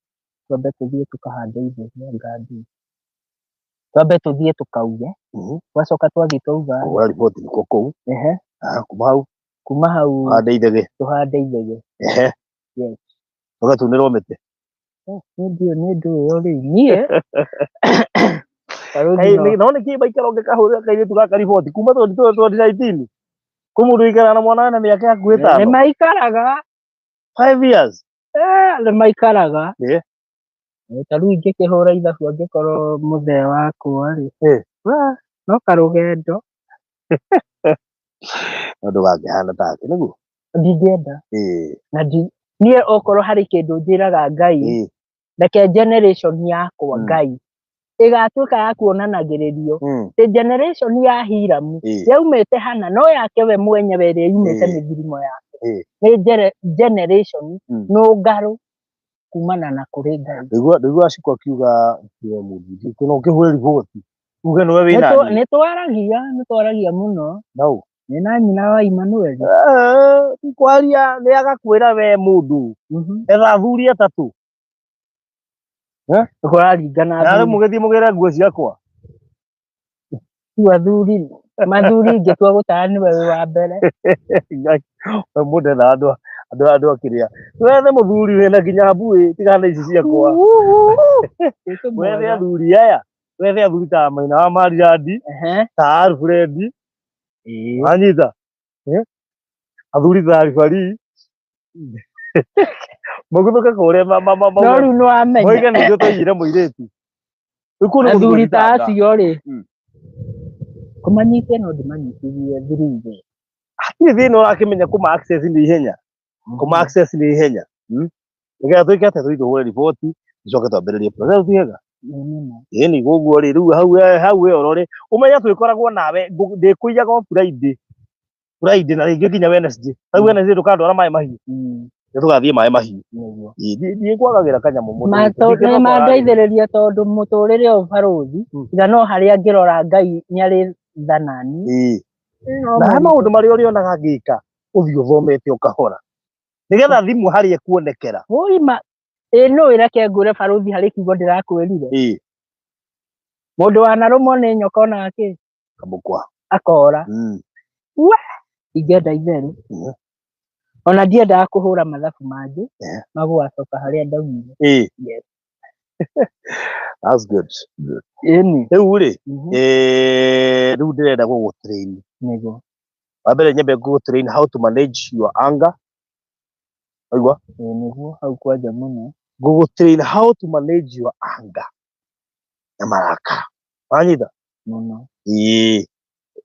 twambe tũthiĩ tũkahande ithege ngandi, twambe tũthiĩ tũkauge, twacoka twathiĩ twauga. Kũhũra riboti nĩkuo kũu. Ah, kuma hau Kuma hau hande ithege. Tũhande ithege. Yes. Tũgatunĩrwo mĩtĩ. Niĩ ndiũĩ nĩ ndũ ĩyo rĩu niĩ barũthi. Kaĩ no nĩkĩ maikara ũngĩkahũrĩra kairĩtu gaka riboti kuma 2019 kwĩ mũndũ ũikaraga na mwana wena mĩaka hakuhĩ Nĩ ĩtano? maikaraga. 5 years. Nĩ maikaraga. Ta rĩu ingĩkĩhũra ithabu, angĩkorwo mũthee wakwa rĩ, wa, no karũgendo. No ndũgakĩhana take nĩguo. Ndingĩenda. Na niĩ okorwo harĩ kĩndũ njĩraga Ngai, reke generation yakwa, Ngai, ĩgatuĩka ya kuonanagĩrĩrio ĩ generation ya Hiramu yaumĩte hana no yake we mwenyewe ĩrĩa yumĩte mĩthirimo yake. Nĩ generation nũngarũ kumana na kũrĩ Ngai. Ndaigua Ashiko akiuga tiwe mũndũ no ũkĩhũre riboti uge nĩwe wĩna niĩ. Nĩ twaragia mũno. No. Nĩ na nyina wa Emmanuel. Ti kwaria, nĩ agakwĩra we mũndũ etha athuri atatũ. Kũraringana. Narĩ athuri. Mũgĩthiĩ mũgĩre nguo ciakwa. Tu athuri mathuri ingĩtua gũtara nĩwe wĩ wa mbere. Ngai, we mũndũ etha andũ akĩrĩa wethe mũthuri wĩna nginya mbuĩ tigana ici ciakwa. Wethe athuri aya, wethe athuri ta Maina wa Marirandi, ta Alfred, wanyita? Athuri ta Ribari maguthũke kũrĩa No rĩu nĩ wamenya moige nĩguo twaiyire mũirĩtu. Rĩu kũu nĩ athuri gũthiĩ ta gũthitanga. acio rĩ, kũmanyitia no ndĩmanyitithie through the Hatirĩ thĩna, ũrakĩmenya kũma access nĩ ihenya, kũma access nĩ ihenya. Nĩgetha twĩke atĩa? Tũthiĩ tũhũre riboti, tũcoke twambĩrĩrie process tiega. Nĩ nĩma. Ĩni koguo rĩ, rĩu hau hau ĩyo rĩ, ũmenye twĩkoragwo nawe ndĩkũiyaga o Friday Friday na rĩngĩ nginya Wednesday hau. Wednesday ndũkandwara maĩ mahiũ. Nĩ tũgathiĩ maĩ mahiũ. Nĩguo. Ndiĩ kwagagĩra kanyamũ mũndũ. Nĩ mandeithĩrĩria tondũ mũtũrĩre ũyũ barũthi tiga no harĩa ngĩrora Ngai nĩ arĩ tha nani. Ĩĩ. No Na he mũritũ. maũndũ marĩa ũrĩonaga ngĩka ũthiĩ ũthomete ũkahora nĩgetha thimũ harĩa ĩkuonekera. Wũima ĩ no ĩreke ngwĩre barũthi harĩ kiugo ndĩrakwĩrire. Ĩĩ. Mũndũ wanarũmwo nĩ nyoka ona kĩ Kamũkwa. akora. Ingĩenda itherũ. Ona ndiendaga kũhũra mathabu mangĩ magũgacoka harĩa ndaumire. Ĩĩ. Yes. That's good. Ĩni. Rĩu rĩ, rĩu ndĩrenda gũgũ train. Nĩguo. Wa mbere nyambe gũgũ train how to manage your anger. Waigua? Ĩĩ nĩguo hau kwanja mũno. Gũgũ train how to manage your anger na marakara. Wanyita? Mũno. Ĩĩ.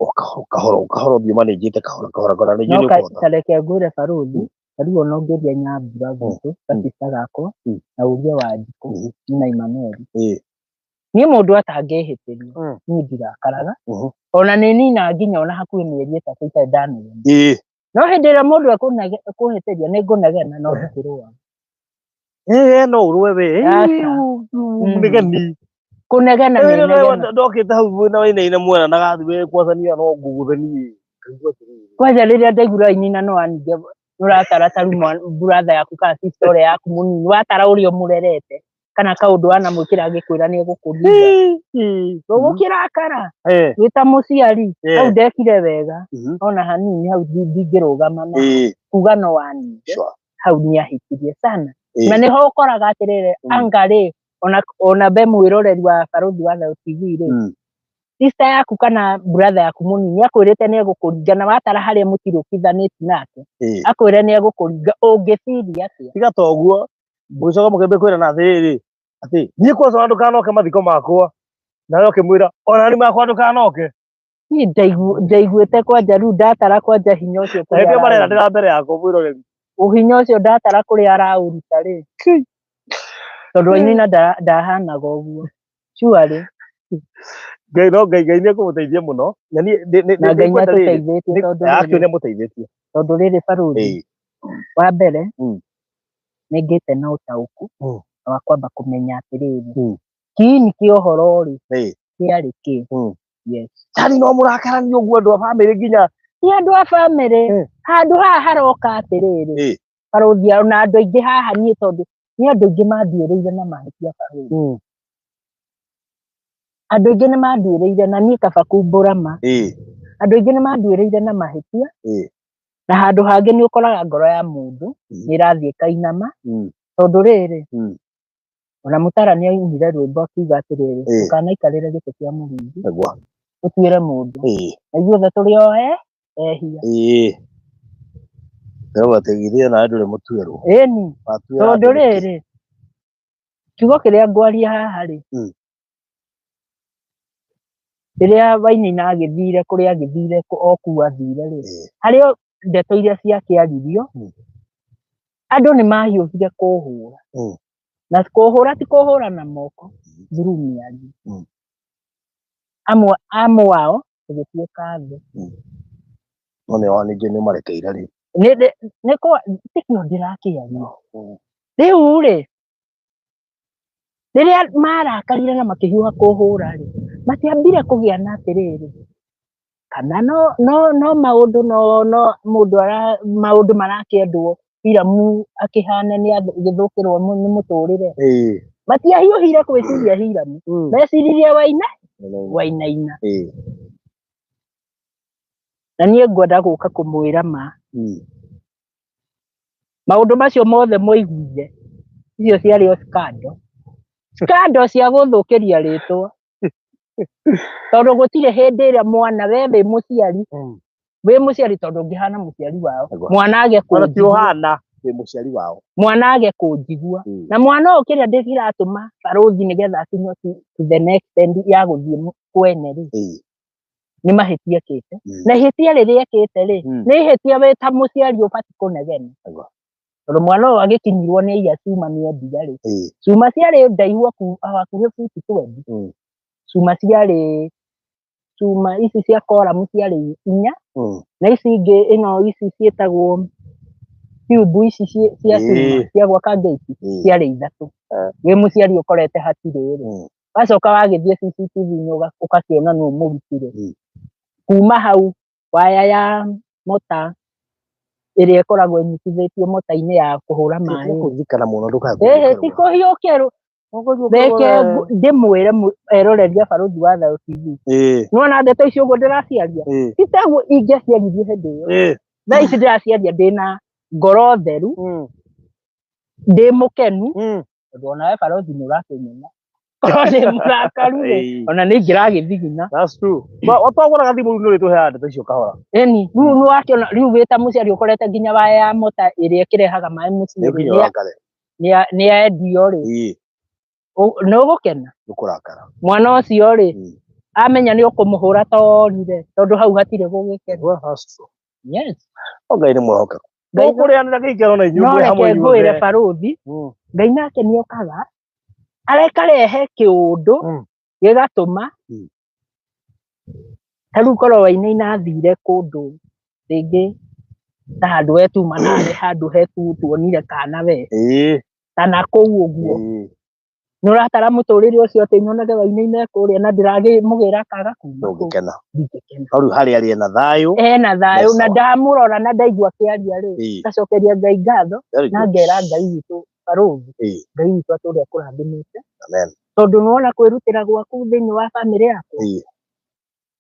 Ũkahora ũkahora ũthiĩ manĩnjĩte kahora kahora kahora nĩ No njũĩ nĩ ũkũhota. ta reke ngwĩre barũthi, ta rĩu ona ũngĩũria Nyambura gwitũ, gacista gakwa, na ũrie Wanjikũ na Emmanuel. Ĩĩ. Niĩ mũndũ atangĩhĩtĩria, niĩ ndirakaraga. Ona nĩ ninaga nginya ona hakuhĩ mĩeri 3 itarĩ ndanegena. Ĩĩ. No hĩndĩ ĩrĩa mũndũ ekũhĩtĩria nĩ ngũnegena no ndikĩrũaga. Ĩĩ no ũrũe we. Aca. Mũnegeni. Kũnegena nĩ negena. Ndokĩte hau mwena wa inaina mwena na gathi we kwacania no ngũgũthe niĩ. Ngaigua atĩrĩrĩ. Kwanja rĩrĩa ndaigua inina no aninge ũratara ta rĩu brother yaku kana sister ũrĩa yaku mũnini watara ũrĩa ũmũrerete kana kaũndũ wanamwĩkĩra agĩkwĩra nĩ egũkũringa. Ũgũkĩrakara wĩ ta mũciari hau ndekire wega ona hanini hau ndingĩrũgama na kuga no aninge hau nĩ ahĩtirie sana. Na nĩho ũkoraga atĩrĩrĩ anga rĩ ona be mwĩroreri wa Barũthi wa Thayũ TV rĩ, sister yaku kana brother yaku mũnini akwĩrĩte nĩ egũkũringa na watara harĩa mũtirũkithanĩtie nake akwĩre nĩ egũkũringa ũngĩciria atĩa? Tiga ta ũguo mũgĩcoka mũkĩambia kwĩrana atĩrĩrĩ atĩ niĩ kwanza ndũkanoke mathiko makwa nawe ũkĩmwĩra ona nĩ makwa ndũkanoke. Niĩ ndaiguĩte kwanja rĩu ndatara kwanja hinya ũcio Na kũrĩa hĩndĩ ĩyo araũruta. mareranĩra mbere yakwa mwĩroreri. Ũhinya ũcio ndatara kũrĩa araũruta rĩ tondũ Wainaina ndahanaga ũguo surely. Ngai no Ngai Ngai nĩ ekũmũteithia mũno na niĩ Na Ngai nĩ nĩngwenda rĩrĩ atũteithĩtie tondũ actually rĩrĩ nĩ amũteithĩtie. tondũ rĩrĩ barũthi wa mbere nĩ ngĩte na ũtaũku wa kwamba kũmenya atĩrĩrĩ kiini kĩa ũhoro rĩ kĩarĩ kĩ. Yes. Cari no mũrakarania ũguo andũ a bamĩrĩ nginya Ti andũ a bamĩrĩ handũ haha haroka atĩrĩrĩ barũthi ona andũ aingĩ haha niĩ tondũ nĩ andũ aingĩ manduĩrĩire na mahĩtia barũthi. Andũ aingĩ nĩ manduĩrĩire na niĩ kaba kumbũra ma. Andũ aingĩ nĩ manduĩrĩire na mahĩtia na handũ hangĩ nĩ ũkoraga ngoro ya mũndũ nĩ ĩrathiĩ ĩkainama tondũ rĩrĩ ona Mũtara nĩ ainire rwĩmbo akiuga atĩrĩrĩ ndũkanaikarĩre gĩtĩ kĩa Mũrungu ũtuĩre mũndũ na ithuothe tũrĩ oe ehia. Ĩĩ. Ndĩrauga atĩ githĩ nawe ndũrĩ mũtuĩrwo. Ĩni Watuĩra tondũ andũ nĩkĩ? rĩrĩ kiugo kĩrĩa ngwaria haha rĩ rĩrĩa Wainaina agĩthire kũrĩa agĩthire o kũu athire rĩ harĩ o ndeto iria ciakĩaririo andũ nĩ mahiũhire kũhũra na kũhũra ti kũhũra na moko through mĩario. Amwe ao tũgĩtuĩka thũ. No nĩ ningĩ nĩ ũmarekeire rĩ. Nĩ tikĩo ndĩrakĩaria. Rĩu rĩ rĩrĩa marakarire na makĩhiũha kũhũra rĩ matiambire kũgĩa na atĩrĩrĩ kana no no no maũndũ no no mũndũ ara maũndũ marakĩendwo Hiramu akĩhane nĩ agĩthũkĩrwo nĩ mũtũrĩre. Matiahiũhire gwĩciria Hiramu meciririe Waina Wainaina. Na niĩ ngwenda gũka kũmwĩra ma maũndũ macio mothe mwaiguire icio ciarĩ o scandal. Scandal cia gũthũkĩria rĩtwa tondũ gũtirĩ hĩndĩ ĩrĩa mwana we wĩ mũciari wĩ mũciari tondũ ũngĩhana mũciari wao mwana age Ona ti kũnjigua ũhana wĩ mũciari wao. mwana age kũnjigua na mwana ũyũ kĩrĩa ndĩratũma barũthi nĩgetha akinye to the next end ya gũthiĩ kwene rĩ nĩ mahĩtia ekĩte na ihĩtia rĩrĩa ekĩte rĩ nĩ ihĩtia wĩ ta mũciari ũbatiĩ kũnegena tondũ mwana ũyũ agĩkinyirwo nĩ aiya cuma mĩendia rĩ cuma ciarĩ ndaihu hakuhĩ buti 20 cuma ciarĩ cuma ici cia koramu ciarĩ 4 na ici ingĩ ĩno ici ciĩtagwo Tube ici cia cuma cia gwaka gate ciarĩ ithatũ. Wĩ mũciari ũkorete hatirĩ rĩ, wacoka wagĩthiĩ CCTV-inĩ ũgakĩona nũ mũrutire. Kuma hau waya ya mota ĩrĩa ĩkoragwo ĩnyitithĩtio mota-inĩ ya kũhũra maĩ rĩ. Kũririkana mũno ndũkae Ĩhĩ, ti kũhiũkĩrwo. Reke ndĩmwĩre eroreri a Barũthi wa Thayũ TV. Nĩwona ndeto icio ũguo ndĩraciaria, ti taguo ingĩaciaririe hĩndĩ ĩyo. Thaa ici ndĩraciaria ndĩna ngoro theru, ndĩ mũkenu, tondũ onawe Barũthi nĩ ũrakĩnyona. Korwo ndĩ mũrakaru rĩ, ona nĩ ingĩragĩthigina. That's true. Twagũraga thimũ rĩu nĩ ũrĩtũheaga ndeto icio kahora. Ĩni, rĩu nĩ wakĩona, rĩu wĩ ta mũciari ũkorete nginya waya ya mota ĩrĩa ĩkĩrehaga maĩ mũciĩ Nĩ rĩ, nginya ũrakare. Nĩ yendio rĩ, nĩ ũgũkena? Ndũkũrakara. Mwana ũcio rĩ, amenya nĩ ũkũmũhũra torire, tondũ hau hatirĩ gũgĩkena. Well, that's true. Yes. O Ngai nĩ mwĩhokeku. Ngai Tũkũrĩanĩra gĩikaro na inyuĩ no mwĩ hamwe reke ngwĩre inyuothe. Barũthi, Ngai nake nĩ okaga arekarehe kĩũndũ gĩgatũma ta rĩu korwo Wainaina athire kũndũ rĩngĩ ta handũ we tuma nawe handũ he tuonire kana we ta na kũu ũguo, nĩ ũratara mũtũrĩre ũcio atĩ nyonage Wainaina kũrĩa na ndĩrakĩmũgĩra kaga kuma kũu. Ndũngĩkena. Ndingĩkena. No rĩu harĩa arĩ ena thayũ. Ena thayũ Yes, na sawa. ndamũrora na ndaigua akĩaria rĩ, ngacokeria Ngai ngatho Very na good. ngera Ngai witũ Barũthi, Ngai witũ atũre akũrathimĩte. Amen. Tondũ nĩwona kwĩrutĩra gwaku thĩinĩ wa bamĩrĩ yaku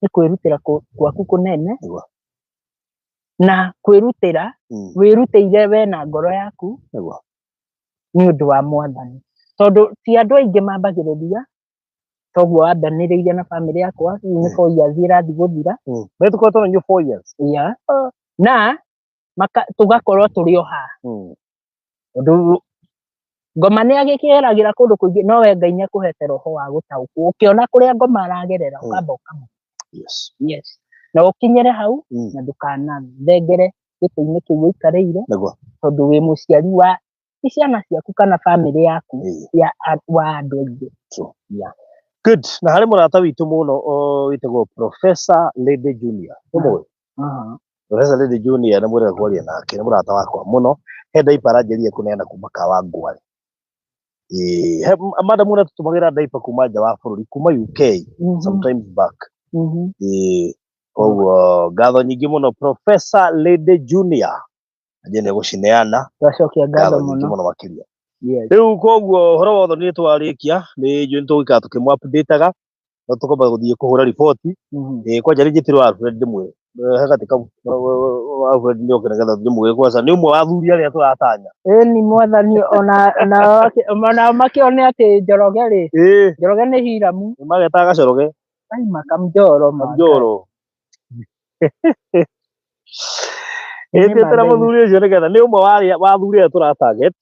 nĩ kwĩrutĩra gwaku kũnene. Nĩguo. Na kwĩrutĩra wĩrutĩire we na ngoro yaku nĩ ũndũ wa Mwathani, tondũ ti andũ aingĩ mambagĩrĩria toguo wambanĩrĩire na bamĩrĩ yakwa. Rĩu nĩ 4 years ĩrathiĩ gũthira. Nĩ tũkoretwo na inyuĩ 4 years. Yeah. Na tũgakorwo tũrĩ o haha, tondũ ngoma nĩ agĩkĩgeragĩra kũndũ kũingĩ, no we Ngai nĩ akũhete roho wa gũtaũkwo, ũkĩona kũrĩa ngoma aragerera, ũkamba ũkamũ yes, na ũkinyĩre hau na ndũkanathengere gĩtĩ-inĩ kĩu ũikarĩire, tondũ wĩ mũciari wa ti ciana ciaku kana bamĩrĩ yaku, ya wa andũ aingĩ. True. Yeah. Good. Na harĩ mũrata witũ mũno wĩtagwo Professor Lady Junior. Ũmũĩ? Professor Lady Junior nĩ mwĩrega kwaria nake, nĩ mũrata wakwa mũno. He diaper aranjĩrire kũneana kuma Kawangware. Ĩĩ, madam ũrĩa tũtũmagĩra diaper kuma nja wa bũrũri, kuma UK, sometimes back. Ĩĩ, koguo ngatho nyingĩ mũno Professor Lady Junior. Anjĩ nĩ gũcineana. Twacokia ngatho Ngatho nyingĩ mũno. Mũno makĩria. Yes. Rĩu koguo ũhoro wothe nĩ twarĩkia, nĩ njũĩ nĩ tũgũikara tũkĩmũ update-aga, no tũkwamba gũthiĩ kũhũra riboti. Ĩĩ, kwanja nĩ njĩtĩrwo Alfred ndĩmwĩre he gatĩ kau Alfred nĩ oke nĩgetha ndĩmwĩre kwanza nĩ ũmwe wa athuri arĩa tũratanya. Ĩni Mwathani, ona ona makĩone atĩ Njoroge rĩ, Njoroge nĩ Hiramu. Nĩ magetaga gacoroge. Aima kamjoro maka. Kamjoro. Nĩ Ĩtĩtĩra ma. Mũthuri ũcio nĩgetha nĩ ũmwe wa arĩa wa athuri arĩa tũra target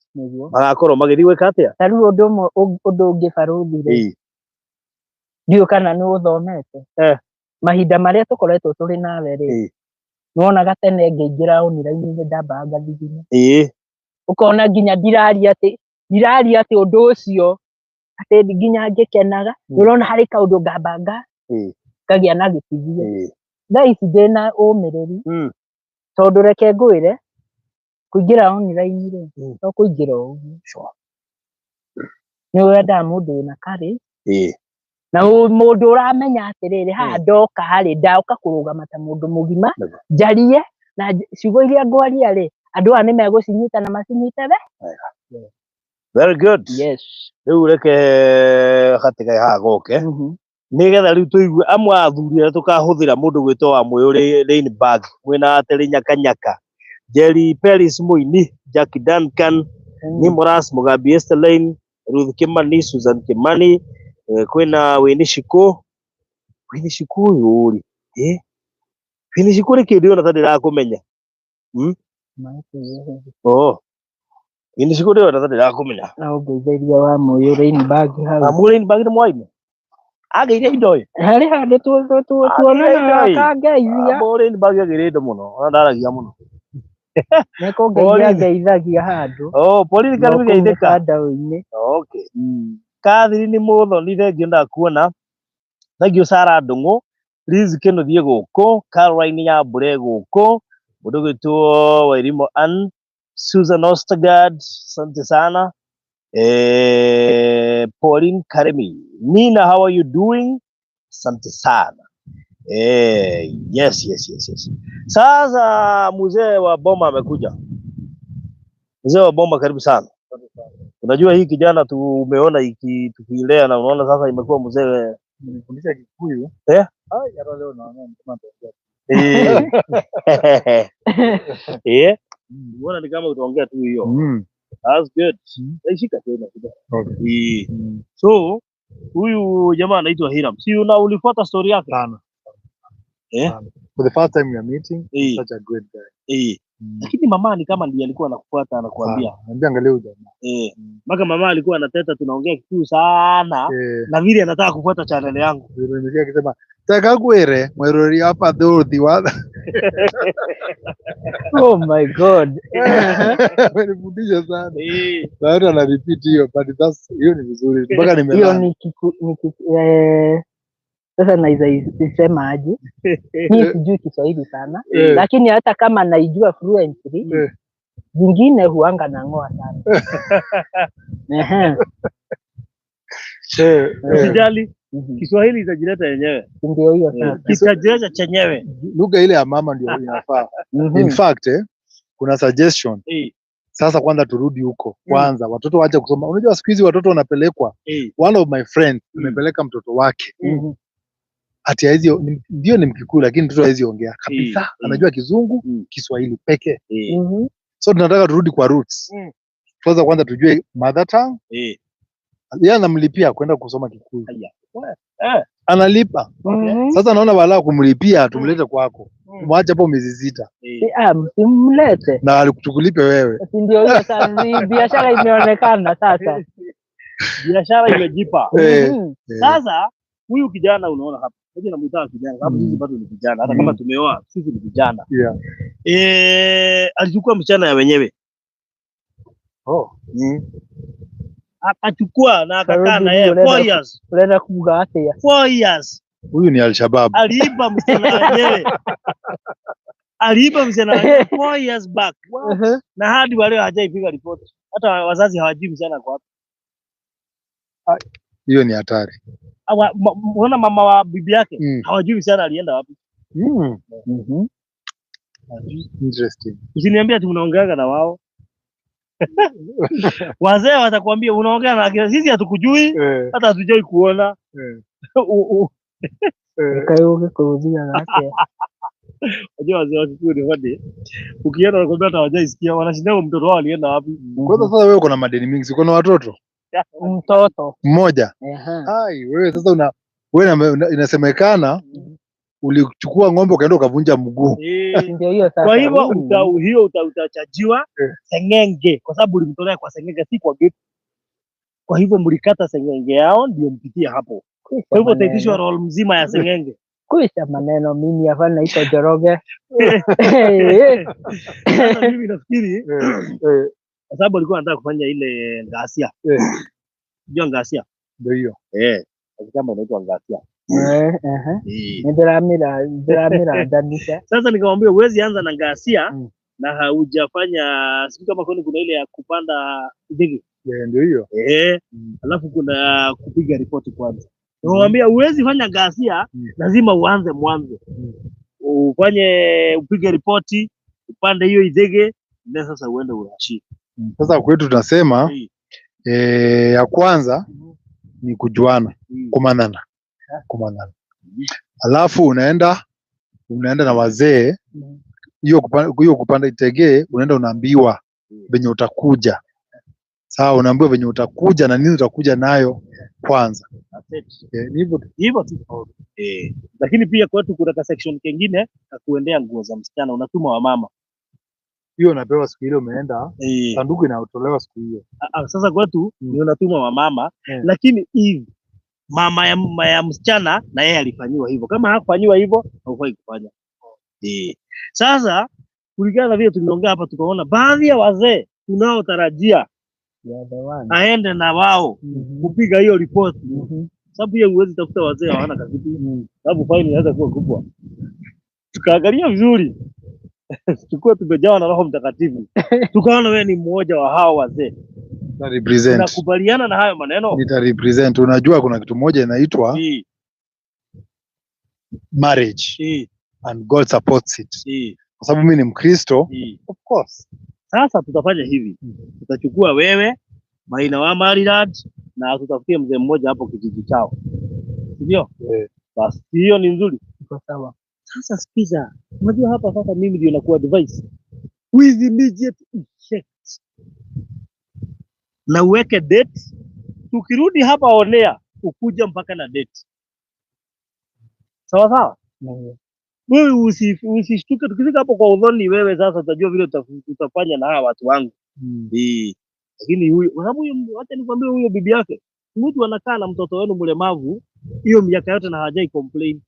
magakorwo magĩthiĩ gwĩka atĩa. Ta rĩu ũndũ ũmwe ũndũ ũngĩ Barũthi rĩ, ndiũĩ kana nĩ ũthomete mahinda marĩa tũkoretwo tũrĩ nawe rĩ, nĩwonaga tene ngĩingĩra online-inĩ ndambaga ngathigina, ũkona nginya ndiraria atĩ ũndũ ũcio atĩ nginya ngĩkenaga, nĩũrona harĩ kaũndũ ngamba ngagĩa na gĩtithio. Thaa ici ndĩna ũmĩrĩru, tondũ reke ngwĩre, kũingĩra online rĩ, to kũingĩra o ũguo. Nĩ wendaga mũndũ wĩna courage na mũndũ ũramenya atĩrĩrĩ, haha ndoka rĩ, ndoka kũrũgama ta mũndũ mũgima, njarie na ciugo iria ngwaria rĩ, andũ aya nĩ megũcinyita na macinyite we. Very good. Yes. Rĩu reke gatigae haha goke nĩgetha rĩu tũigue amwe a athuri arĩa tũkahũthĩra, mũndũ gwĩtwo wa Mwĩyũ Rainbag, mwĩna Ateri Nyakanyaka, Jerry Peris Mũini, Jackie Duncan, Nimorus Mugambi, Esteline Ruth Kimani, Susan Kimani, kwĩna Winnie Shiko. Winnie Shiko ũyũ rĩ, Winnie Shiko rĩ, kĩndũ ĩyo ta ndĩrakũmenya. Oh, Winnie Shiko ndĩrona ta ndĩrakũmenya. Na ũngeithĩria wa Mũyũ Rainbag hau. Amũ Rainbag nĩ mwaime agĩire indo ĩ. Harĩ handũ tuonana akangeithia. Amũ Rainbag agĩire indo mũno, ona ndaragia mũno. Nĩ kũngeithia. Borithi. Ngeithagia handũ. Oh, borithi na karibu kũu geithĩka. Mĩtandao-inĩ. Okay. Catherine Muthoni, thengio ndakuona. Thengio Sara Ndung'u, Liz Kĩnuthie gũkũ, Caroline Nyambure gũkũ, mũndũ gwĩtwo Wairimu Ann, Susan Ostergaard, asante sana. Pauline Karemi. Nina, how are you doing? Asante sana. Yes. Sasa mzee wa boma amekuja. Mzee wa boma, karibu sana. Unajua hii kijana tumeona tukiilea na unaona sasa imekuwa mzee. Nilifundisha Kikuyu. Eh? Ai, hata leo naona ni kama nitaongea. Eh. Unaona ni kama utaongea tu hiyo. That's good. Shika tena kidogo. Okay. Eh. So huyu jamaa anaitwa Hiram. Si una ulifuata story yake? Sana. Eh? Sana. For the first time we are meeting, such a great guy. Lakini mama ni kama ndiye alikuwa anakufuata anakuambia. Sana. Anambia angalia huyu jamaa. Mpaka mama alikuwa anateta tunaongea Kikuyu sana na vile anataka kufuata channel yangu. Ndio nimesikia akisema taka kwere mwerori hapa dhuthi wa Oh my God. amenifundisha sana. Na watu ana repeat hiyo, but that's hiyo ni vizuri mpaka Hiyo nimelala. ni kiku, ni kiku, sasa naweza isema aje? Mi sijui Kiswahili sana, lakini hata kama naijua fluently, zingine huanga nang'oa sana. Ehe. Usijali, Kiswahili itajileta yenyewe. Ndio hiyo sasa. Kitajileta chenyewe. Lugha ile ya mama ndio inafaa. In fact, kuna suggestion. Sasa kwanza turudi huko. Kwanza watoto waache kusoma. Unajua siku hizi watoto wanapelekwa. One of my friends amepeleka mtoto wake. Ati haizi ndio ni Mkikuyu lakini mtoto haizi ongea kabisa. Anajua Kizungu, Kiswahili pekee. So tunataka turudi kwa roots. Kwanza kwanza tujue mother tongue. Yeye anamlipia kwenda kusoma Kikuyu. Aya. Analipa. Sasa naona wala kumlipia tumlete kwako. Mwache hapo miezi 6. Ah, msimlete. Na alikutukulipe wewe. Si ndio hiyo sasa, biashara imeonekana sasa. Biashara imejipa. Sasa huyu kijana unaona hapa. Mimi namuita kijana sababu sisi bado ni vijana. Hata kama tumeoa sisi ni vijana. Alichukua msichana ya wenyewe. Oh. Akachukua na akakaa na yeye Karudi 4 years. Unaenda kuga atia. 4 years. Huyu ni Al-Shabaab. Aliiba msichana wenyewe. Aliiba msichana wenyewe 4 years back. Na hadi wa leo hajaipiga ripoti. Hata wazazi hawajui msichana kwa wapi. Hiyo ni hatari. Unaona mama wa bibi yake hawajui msichana alienda wapi. Interesting. Usiniambie ati unaongeaga na wao. Wazee watakwambia unaongea na akina sisi hatukujui, hata hatujai kuona. Kayuge kurudia yake. Unajua wazee wa Kikuyu ni funny. Ukienda wanakwambia hata hawajaisikia, wanashinda mtoto wao alienda wapi. Kwanza sasa wewe uko na madeni mingi, uko na watoto? Mtoto. Mmoja. Ehe. Ai, wewe sasa una wewe inasemekana ulichukua ng'ombe ukaenda ukavunja mguu. Ndio hiyo sasa. Kwa hivyo hiyo utachajiwa sengenge kwa sababu ulimtolea kwa sengenge, si kwa gate. Kwa hivyo mlikata sengenge yao ndio mpitie hapo. Kwa hivyo utaitishwa roll mzima ya sengenge. Kuisha maneno, mimi hapa naitwa Njoroge. Sasa mimi nafikiri kwa sababu alikuwa anataka kufanya ile ngasia. Unajua ngasia? Ndio hiyo. Kama inaitwa ngasia. Ndiramira, ndiramira ndanisha. Sasa nikamwambia huwezi anza na ngasia na haujafanya sijui kama kwani kuna ile ya kupanda ndege. Ndio hiyo. Alafu kuna kupiga ripoti kwanza. Nikamwambia huwezi fanya ghasia, lazima uanze mwanzo. Ufanye upige ripoti, upande hiyo idege, na sasa uende urashi. Sasa kwetu tunasema ya kwanza ni kujuana, kumanana. Kumanana. Alafu unaenda na wazee, hiyo kupanda itegee, unaenda unaambiwa venye utakuja. Sawa, unaambiwa venye utakuja na nini utakuja nayo kwanza. That's it. Ni hivyo tu. Hivyo tu. Lakini pia kwetu kuna ka section kengine ka kuendea nguo za msichana, unatuma wa mama. Hiyo unapewa siku ile umeenda, sanduku inatolewa siku hiyo. Sasa kwetu ni unatuma wa mama, lakini hivi mama ya msichana na yeye alifanyiwa hivyo. Kama hakufanyiwa hivyo, haufai kufanya. Sasa kulingana na vile tumeongea hapa, tukaona baadhi ya wazee tunaotarajia aende na wao kupiga hiyo ripoti. Sababu hiyo huwezi tafuta wazee hawana kazi. Sababu faini inaweza kuwa kubwa. Tukaangalia vizuri. Tukuwe tumejawa na Roho Mtakatifu, tukaona wewe ni mmoja wa hao wazee. Nita represent. Unakubaliana na hayo maneno? Nita represent. Unajua kuna kitu moja inaitwa marriage and God supports it. Kwa sababu mimi ni Mkristo, of course. Sasa tutafanya hivi, tutachukua wewe Maina wa Maryland na tutafutie mzee mmoja hapo kijiji chao, si ndio? Eh. Basi hiyo ni nzuri. Iko sawa. Sasa sikiza, unajua hapa sasa mimi ndio nakuwa advice with immediate effect, na uweke date. Tukirudi hapa onea, ukuja mpaka na date, sawa sawa. Mm. Wewe usishtuke tukifika hapo kwa udhoni, wewe sasa utajua vile utafanya na hawa watu wangu. Lakini huyu, kwa sababu huyu, wacha nikwambie, huyo bibi yake, mtu anakaa na mtoto wenu mlemavu hiyo miaka yote na hajai complain.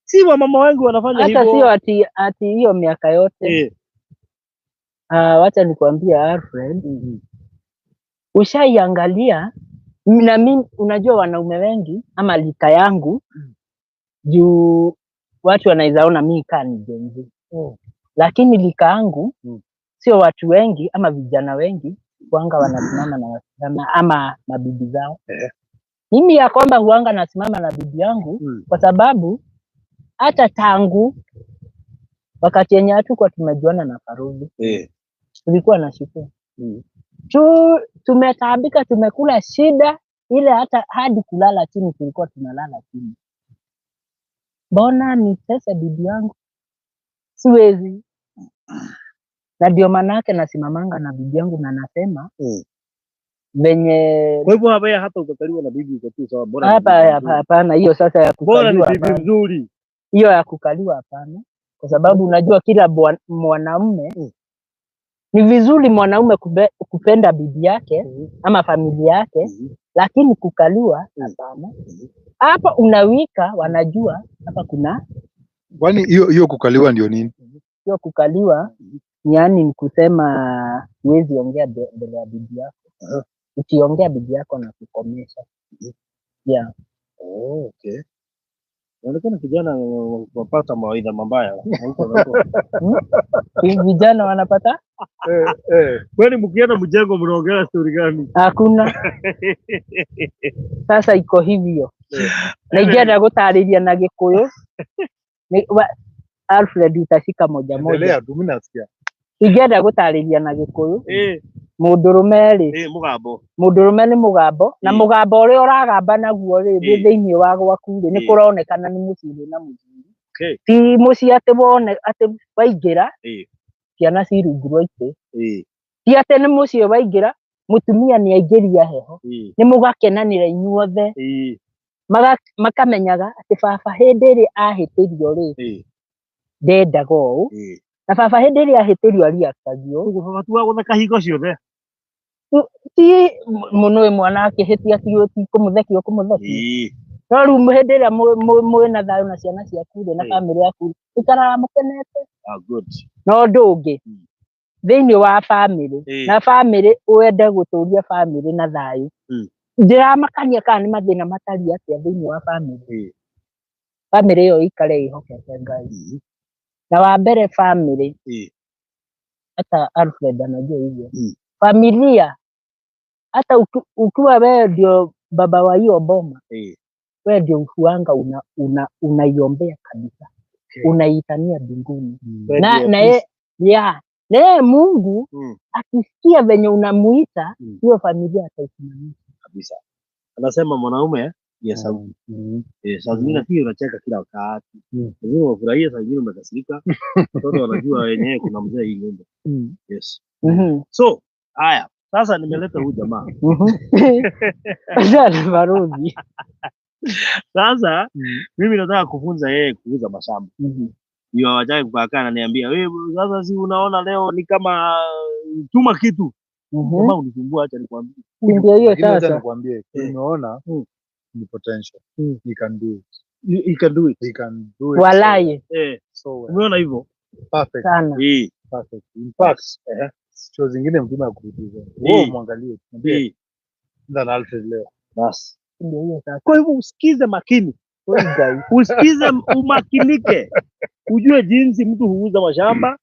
Si wamama wengi wanafanya Hata hivyo. sio ati hiyo miaka yote. Ah, wacha nikwambie Alfred, ushaiangalia na mimi, unajua wanaume wengi ama lika yangu juu watu wanaweza ona mimi kaa ni Gen Z. Lakini lika yangu sio watu wengi ama vijana wengi huanga wanasimama na wasichana ama mabibi zao. Mimi ya kwamba huanga nasimama na bibi yangu kwa sababu hata tangu wakati yenye hatukuwa tumejuana na Faruzi tulikuwa na shukuru tumetaabika, tumekula shida ile, hata hadi kulala chini tulikuwa tunalala chini. Mbona nitese bibi yangu? Siwezi. Na ndio maanake nasimamanga na bibi yangu na nasema venye Kwa hivyo hapa hata ukakaliwa na bibi uko tu sawa, bora ni hapa bibi hapa mzuri. hapana, hiyo sasa ya Bora ni kukaliwa bibi hapana. mzuri. Hiyo ya kukaliwa hapana, kwa sababu unajua kila mwanaume ni vizuri mwanaume kupenda bibi yake ama familia yake, lakini kukaliwa hapana. Hapa unawika, wanajua hapa kuna Kwani hiyo hiyo kukaliwa ndio nini? hiyo kukaliwa, yaani ni kusema huwezi ongea mbele ya bibi yako. Ukiongea bibi yako na kukomesha. Yeah. Oh, okay. Inaonekana kijana wapata mawaidha mabaya. Huko na huko. Vijana wanapata Kwani mkienda mjengo mnaongea story gani? hakuna. Sasa iko hivyo na ingĩenda gũtarĩria na Gĩkũyũ Alfred utashika moja moja. Endelea tu, mimi nasikia. Ingĩenda gũtarĩria na Gĩkũyũ mũndũrũme rĩ, Eh, mũgambo. mũndũrũme nĩ mũgambo na mũgambo ũrĩa ũragamba naguo rĩ wĩ thĩinĩ wa gwaku rĩ nĩ kũronekana nĩ mũciĩ wĩna mũthuri. Ti mũciĩ atĩ wone atĩ waingĩra ciana ci rungu rwa itĩ. Ti atĩ nĩ mũciĩ waingĩra mũtumia nĩ aingĩria heho nĩ mũgakenanĩra inyuothe makamenyaga atĩ baba hĩndĩ ĩrĩa ahĩtĩrio rĩ ndendaga ũũ na baba hĩndĩ ĩrĩa ahĩtĩrio ariakagio. Ũguo baba tu wa gũtheka hingo ciothe. Ti mũno ĩ mwana akĩhĩtia ti kũmũthekia ũkũmũthekia no rĩu hĩndĩ ĩrĩa mwĩna thayũ na ciana ciaku rĩ na bamĩrĩ yaku rĩ ikaraga mũkenete. Ah, good. Na ũndũ ũngĩ thĩinĩ wa bamĩrĩ na bamĩrĩ wende gũtũria bamĩrĩ na thayũ ndĩramakania kana nĩ mathĩna matariĩ atĩa thĩinĩ wa bamĩrĩ bamĩrĩ ĩyo ĩikare ĩhokete Ngai na wa mbere bamĩrĩ hata Alfred anajua hivyo familia hata ukiwa wewe ndio baba wa hiyo boma wewe ndio ufuanga unaiombea kabisa unaitania mbinguni Wewe ndio na ya na yeye Mungu akisikia venye unamuita hiyo familia ataisimamisha kabisa. Anasema mwanaume ndiye sauti. Saa zingine pia unacheka kila wakati. Saa zingine unafurahia, saa zingine umekasirika. Watoto wanajua wenyewe kuna mzee hii nyumba. Yes. So, haya, sasa nimeleta huyu jamaa. Sasa Baruzi. Sasa mimi nataka kufunza yeye kuuza mashamba. Ndio hawajai kukaa ananiambia, wewe sasa si unaona leo ni kama tuma kitu. Jamaa unisumbua, acha nikwambie. Ndio hiyo Lakini acha sasa. nikwambie, umeona ni potential. He can do it. He can do it. He can do it. Walai So well. Umeona hivyo? Perfect. sana. Perfect. In fact, show zingine mtume akuuliza. Wewe muangalie. Mwambie than Alfred leo. Bas. Ndio hiyo sasa. Kwa hivyo usikize makini. Usikize umakinike. Ujue jinsi mtu huuza mashamba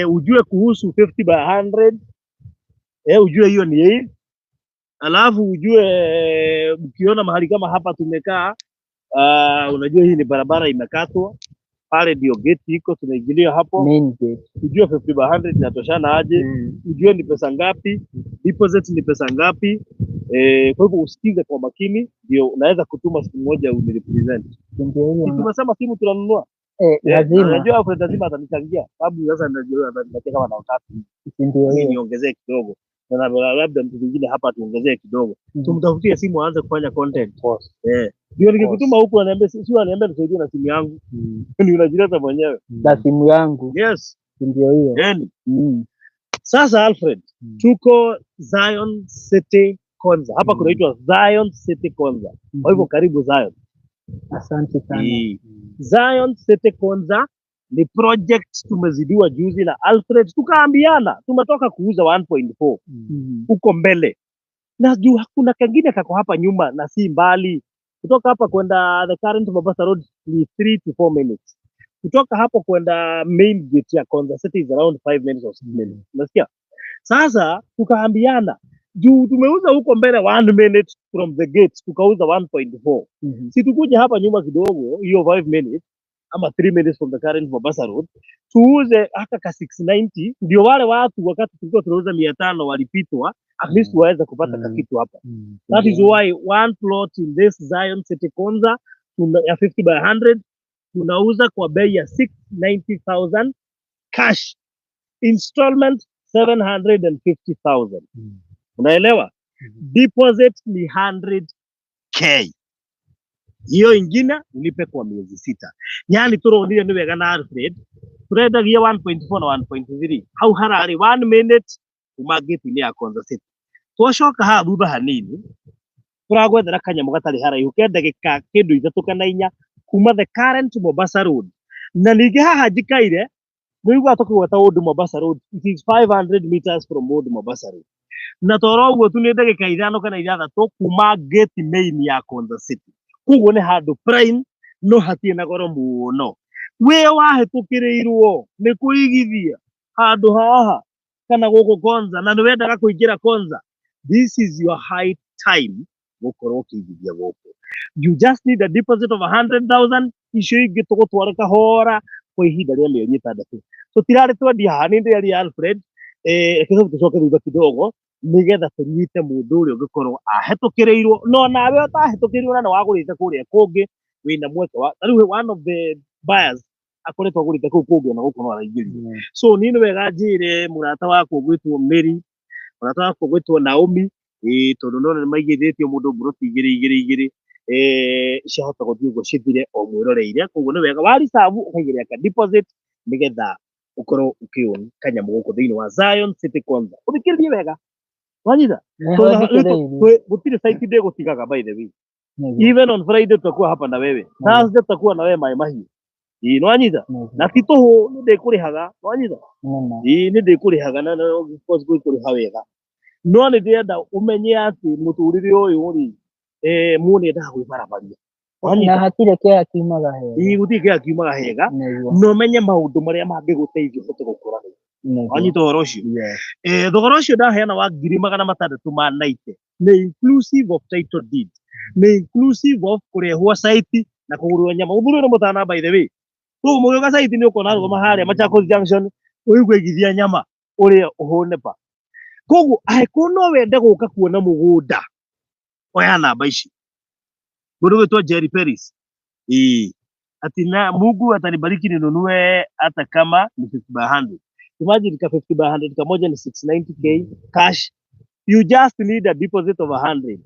Ujue kuhusu 50 by 100, ujue hiyo ni 8. Alafu ujue ukiona mahali kama hapa tumekaa, unajua hii ni barabara imekatwa pale, ndio gate iko, tunaingilia hapo. Main gate. Ujue 50 by 100 inatoshana aje, ujue ni pesa ngapi, deposit ni pesa ngapi. Kwa hivyo usikize kwa makini, ndio unaweza kutuma siku moja unirepresent. Ndio Si hiyo. tumesema simu tunanunua. Lazima. Unajua Alfred lazima atanichangia, sababu sasa najua atanipatia kama na utatu Ndio mimi hiyo. niongezee kidogo na labda mtu mwingine hapa tuongezee kidogo, tumtafutie simu aanze kufanya content. Of course. Ndio nikikutuma huku ananiambia si ananiambia nisaidie na simu yangu, ni unajileta mwenyewe. Na simu yangu. Yes, Ndio hiyo. yani sasa Alfred, tuko Zion City Konza hapa, kunaitwa Zion City Konza, kwa hivyo karibu Zion. Asante sana. Zion City Konza ni project tumezidiwa juzi na Alfred, tukaambiana tumetoka kuuza 1.4 huko mbele, na juu hakuna kengine kako hapa nyuma na si mbali. Kutoka hapa kwenda the current Mombasa Road ni 3 to 4 minutes. Kutoka hapo kwenda main gate ya Konza City is around 5 minutes or 6 minutes. Unasikia? Sasa tukaambiana juu tumeuza huko mbele 1 minute from the gate tukauza 1.4. Si tukuja hapa nyuma kidogo hiyo 5 minutes ama 3 minutes from the current Mombasa Road tuuze haka ka 690, ndio wale watu wakati tulikuwa tunauza 500 walipitwa, at least waweze kupata kakitu hapa. That is why one plot in this Zion City Konza ya 50 by 100 tunauza kwa bei ya 690,000 cash, installment 750,000. Unaelewa? Deposit ni 100K. Hiyo ingine ulipe kwa miezi 6. Yani turonire ni wega na Alfred turendagia 1.4 na 1.3 hau harari 1 minute kuma gate-inĩ ya Konza City. Twacoka haha thutha hanini turagwethera kanyamũ gatarĩ haraihu ke ndagĩka kĩndũ 3 kana 4 kuma the current Mombasa Road. Na ningĩ haha njikaire nĩũiguaga tũkĩgweta Old Mombasa Road, it is 500 meters from Old Mombasa Road. Na toro ũguo tu nĩ ndagĩka 5 kana 6 kuma gate main ya Konza City. Koguo nĩ handũ prime no hatirĩ na goro mũno. Wĩ wahĩtũkĩrĩirwo nĩ kũigithia handũ haha kana gũkũ Konza na nĩ wendaga kũingĩra Konza, this is your high time gũkorwo ũkĩigithia gũkũ. You just need a deposit of 100,000, icio ingĩ tũgũtware kahora kwa ihinda rĩa mĩeri 6. Tũtirarĩ twendia haha, nĩ ndĩraria Alfred, reke tũcoke thutha kidogo nĩgetha tũnyite mũndũ ũrĩa ũngĩkorwo ahĩtũkĩrĩirwo, no nawe ũtahĩtũkĩrĩirwo na nĩ wagũrĩte kũrĩa kũngĩ wĩna mweke wa ta rĩu one of the buyers akoretwo agũrĩte kũu kũngĩ ona gũkũ no araingĩrio. So niĩ nĩ wega njĩre mũrata wakwa ũgwĩtwo Mary, mũrata wakwa ũgwĩtwo Naomi, tondũ nona nĩ maigithĩtio mũndũ mburoti 2 2 2, ciahota gũthiĩ ũguo cithire o mwĩroreire. Koguo nĩ wega wa reserve ũkaigĩrĩra ka deposit nĩgetha ũkorwo ũkĩown kanyamũ gũkũ thĩinĩ wa Zion City Konza. Ũthikĩrĩrie wega, wanyita gũtirĩ site ndĩgũtigaga by the way. Even on Friday tutakuwa hapa na wewe, Thursday tutakuwa na wewe Mai Mahiũ. Ĩĩ nĩwanyita? Na ti tũhũ nĩ ndĩkũrĩhaga, nĩwanyita? Ĩĩ nĩ ndĩkũrĩhaga na of course ngũkũrĩha wega. No nĩ ndĩrenda ũmenye atĩ mũtũrĩre ũyũ rĩ, mũndũ nĩendaga kwĩbarabaria. Na hatirĩ kĩeha kiumaga hega. Ĩĩ gũtirĩ kĩeha kiumaga hega. No ũmenye maũndũ marĩa mangĩgũteithia ũhote gũkũra. Wanyita ũhoro ũcio? Thogora ũcio ndaheana wa 690,000 nĩ inclusive of title deed, nĩ inclusive of kũrehwo site na kũgũrwo nyama. Ũthuri nĩ mũtana by the way. Koguo mũgĩũka site nĩ ũkona rũgama harĩa Machakos Junction ũigue igithia nyama ũrĩe ũhũne pa. Koguo angĩkorwo no wende gũka kuona mũgũnda, oya namba ici. Mũndũ ũgwĩtwo Jerry Peris. Ĩĩ. Ati na Mungu atanibariki ninunue hata kama ni 50 by 100. Imagine ka 50 by 100 kamoja ni 690K cash. You just need a deposit of 100.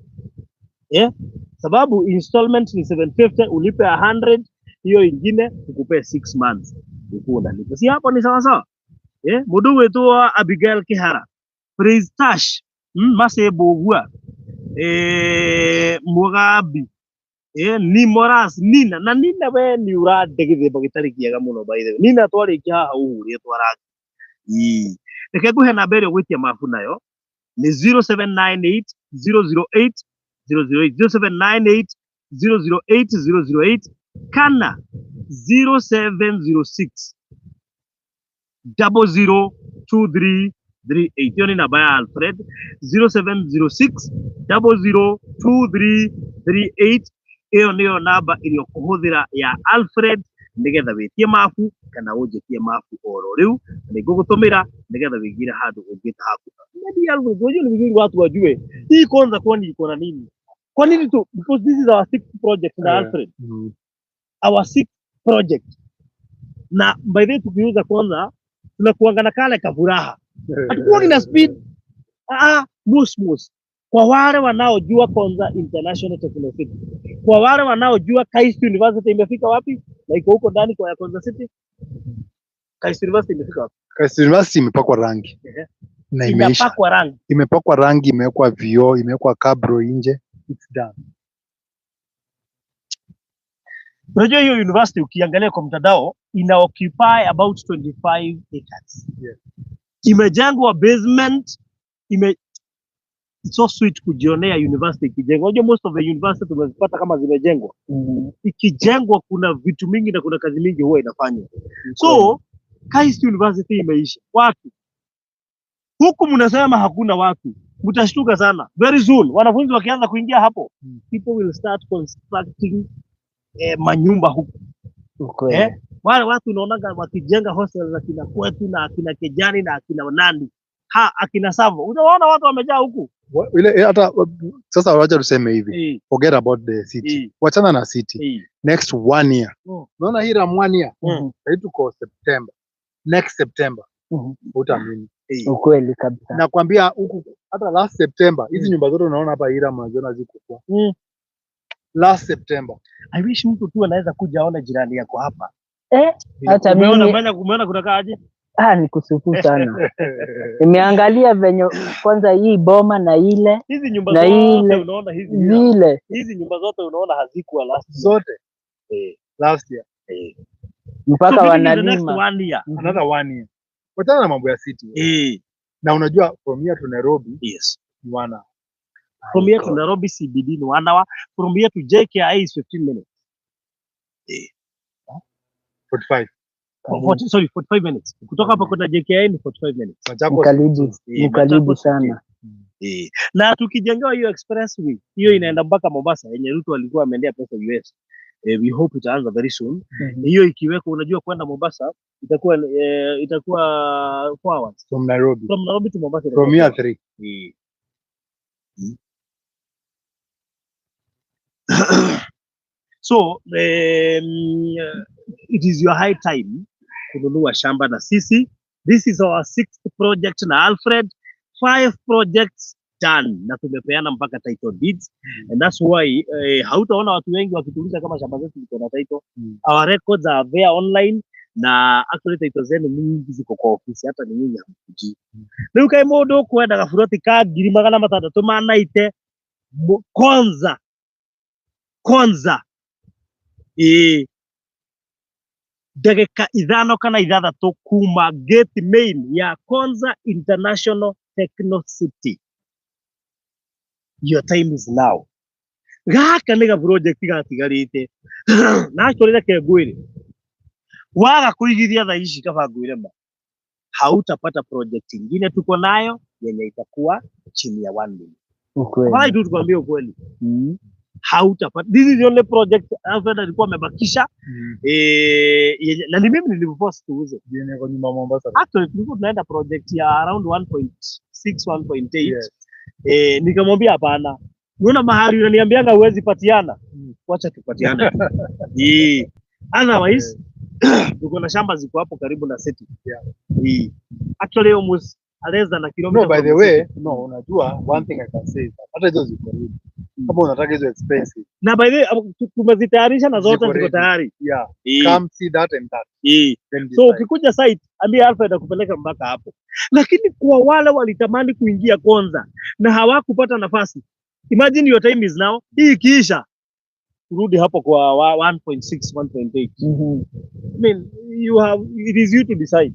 Yeah? Sababu installment ni 750, ulipe 100, hiyo ingine tukupe 6 months. Ukuwa unalipa. Si hapo ni sawa sawa? Yeah? Mũndũ ũgwĩtwo Abigail Kihara. Praise Tash. Masebogua. Mugambi. Ni Moras Nina na Nina we ni urande gĩthemba gĩtarĩ kĩega mũno by the way. Nina twarĩkia haha ũhũrĩtwo rangi. Ĩĩ. Reke ngũhe namba ĩrĩa ũgwĩtia mabu nayo ni 0798 008 008, 0798 008 008 kana 0706 002338. Ĩyo nĩ namba ya Alfred, 0706 002338. Ĩyo nĩyo namba ĩrĩa ũkũhũthĩra ya Alfred nĩgetha wĩtie mabu kana ũnjĩtie mabu oro rĩu, na nĩngũgũtũmĩra nĩgetha wĩigire handũ ũngĩta haku. Maybe Alfred, unajua ni vizuri watu wajue hii Konza kwani iko na nini, kwa nini tu, because this is our sixth project na Alfred, our sixth project. Na by the way, tukiuza kwanza tunakuanga na kale kafuraha, hatukuwangi na speed, ah, mos. Kwa wale wanaojua Konza International Techno City, kwa wale wanaojua KAIST University imefika wapi na iko huko ndani kwa ya Konza City. KAIST University imefika wapi? KAIST University imepakwa rangi na imeisha. Inapakwa rangi. Imepakwa rangi, imewekwa vioo, imewekwa cabro nje. It's done. Unajua hiyo university ukiangalia kwa mtandao ina occupy about 25 acres. Imejengwa basement, it's so sweet kujionea university ikijengwa. Unajua most of the university tumezipata kama zimejengwa. Ikijengwa kuna vitu mingi na kuna kazi mingi huwa inafanywa. So KAIST University imeisha. Watu huku mnasema hakuna watu, mtashtuka sana very soon. Wanafunzi wakianza kuingia hapo, people will start constructing manyumba huku. Eh? Wale watu unaonaga wakijenga hostel za kina Kwetu na akina Kejani na akina nani ha akina Savo, unaona watu wamejaa huku. Ile hata sasa wacha tuseme hivi. Forget about the city. Wachana na city. Next one year. Unaona hii Ram one year? Sasa tuko September. Next September. Utaamini. Ukweli kabisa. Nakwambia huku hata last September hizi nyumba zote unaona hapa Hiram unaziona ziko. Last September. I wish mtu tu anaweza kuja aone jirani yako hapa. Hata Umeona mimi maana, umeona kuna kaaje? Ah, ni kusuku sana. Nimeangalia venye kwanza hii boma na ile Hizi nyumba na zote ile unaona hizi zile hizi nyumba zote unaona hazikuwa last year. Zote last year. Mpaka So meaning in the next wanalima. one year. Another one year. Wachana na mambo ya city. Na unajua from here to Nairobi ni 1 hour. From here to Nairobi CBD ni 1 hour. From here to JKIA is 15 minutes. 45. 40, sorry, 45 minutes. Kutoka hapa kwenda JKIA ni 45 minutes. Machakos. Karibu, ni karibu Machakos. sana. Na tukijengewa hiyo expressway, hiyo inaenda mpaka Mombasa yenye Ruto alikuwa ameendea pesa US. We hope itaanza very soon. Hiyo ikiwekwa, unajua kwenda Mombasa itakuwa 4 hours. From Nairobi. From Nairobi to Mombasa itakuwa From here 4 hours. 3. So it is your high time kununua shamba na sisi. This is our sixth project na Alfred, five projects done na tumepeana mpaka title deeds, and that's why hautaona watu wengi wakituuliza kama shamba zetu ziko na title. Our records are there online na actually title zenu mingi ziko kwa ofisi, hata ni nyinyi hamkujii. Rĩu kaĩ mũndũ ũkwenda gaburoti ka 690,000 Konza Konza ĩĩ ndagĩka 5 kana 6 kuma gate main ya Konza International Techno City. Your time is now. Gaka nĩ ga project gatigarĩte na actually reke ngwĩre, waga kũigithia thaa ici kaba ngwĩre ma hautapata project ingine tuko nayo yenye itakuwa chini ya 1 million. Ukweli. Wai tu tukwambie ukweli. Hautapata. This is the only project Alfred alikuwa amebakisha, yenye, na ni mimi nilimforce tuuze. Yenye kwa nyumba Mombasa. Actually tulikuwa tunaenda project ya around 1.6 1.8. Nikamwambia hapana. Unaona mahali unaniambianga huwezi patiana. Wacha tupatiane. Otherwise tuko na shamba ziko hapo karibu na city. Actually almost less than a kilometer No, by from the way, city. no, unajua one thing I can say is that hata hizo ziko ready. Kama unataka hizo expensive. Na by the way tumezitayarisha na zote Ziko ziko ready. tayari. Come see that and that. Then So decide. ukikuja site ambia Alfred akupeleka mpaka hapo. Lakini kwa wale walitamani kuingia Konza na hawakupata nafasi, imagine your time is now. Hii ikiisha turudi hapo kwa 1.6 1.8. I mean, you have, it is you to decide.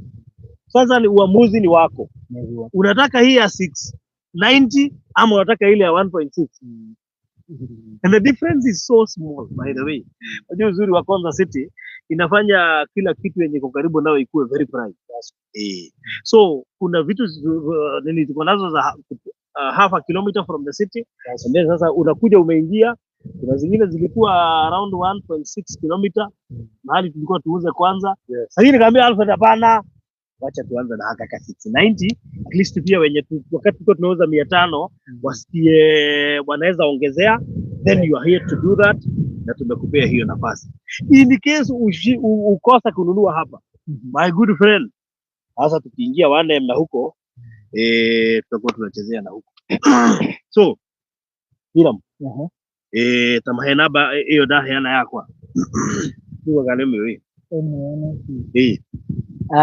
Sasa ni uamuzi ni wako. Unataka hii ya 690 ama unataka ile ya 1.6? And the difference is so small, by the way. Unajua uzuri wa Konza City Inafanya kila kitu yenye iko karibu nayo ikuwe very prime. Eh. So kuna vitu nini tuko nazo za half a kilometer from the city, and then sasa unakuja umeingia, kuna zingine zilikuwa around 1.6 kilometer mahali tulikuwa tuuze kwanza. Lakini nikamwambia Alfred, hapana, wacha tuanze na haka ka 690, at least pia wenye wakati tulikuwa tunauza 500 wasikie wanaweza ongezea, then you are here to do that, na tumekupea hiyo nafasi. In case ukosa kununua hapa, my good friend, sasa tukiingia 1M na huko tutakuwa tunachezea na huko. So Hiram, tamahe namba iyo ndaheana yakwa tugaga nĩ mĩũĩ. Ĩĩ.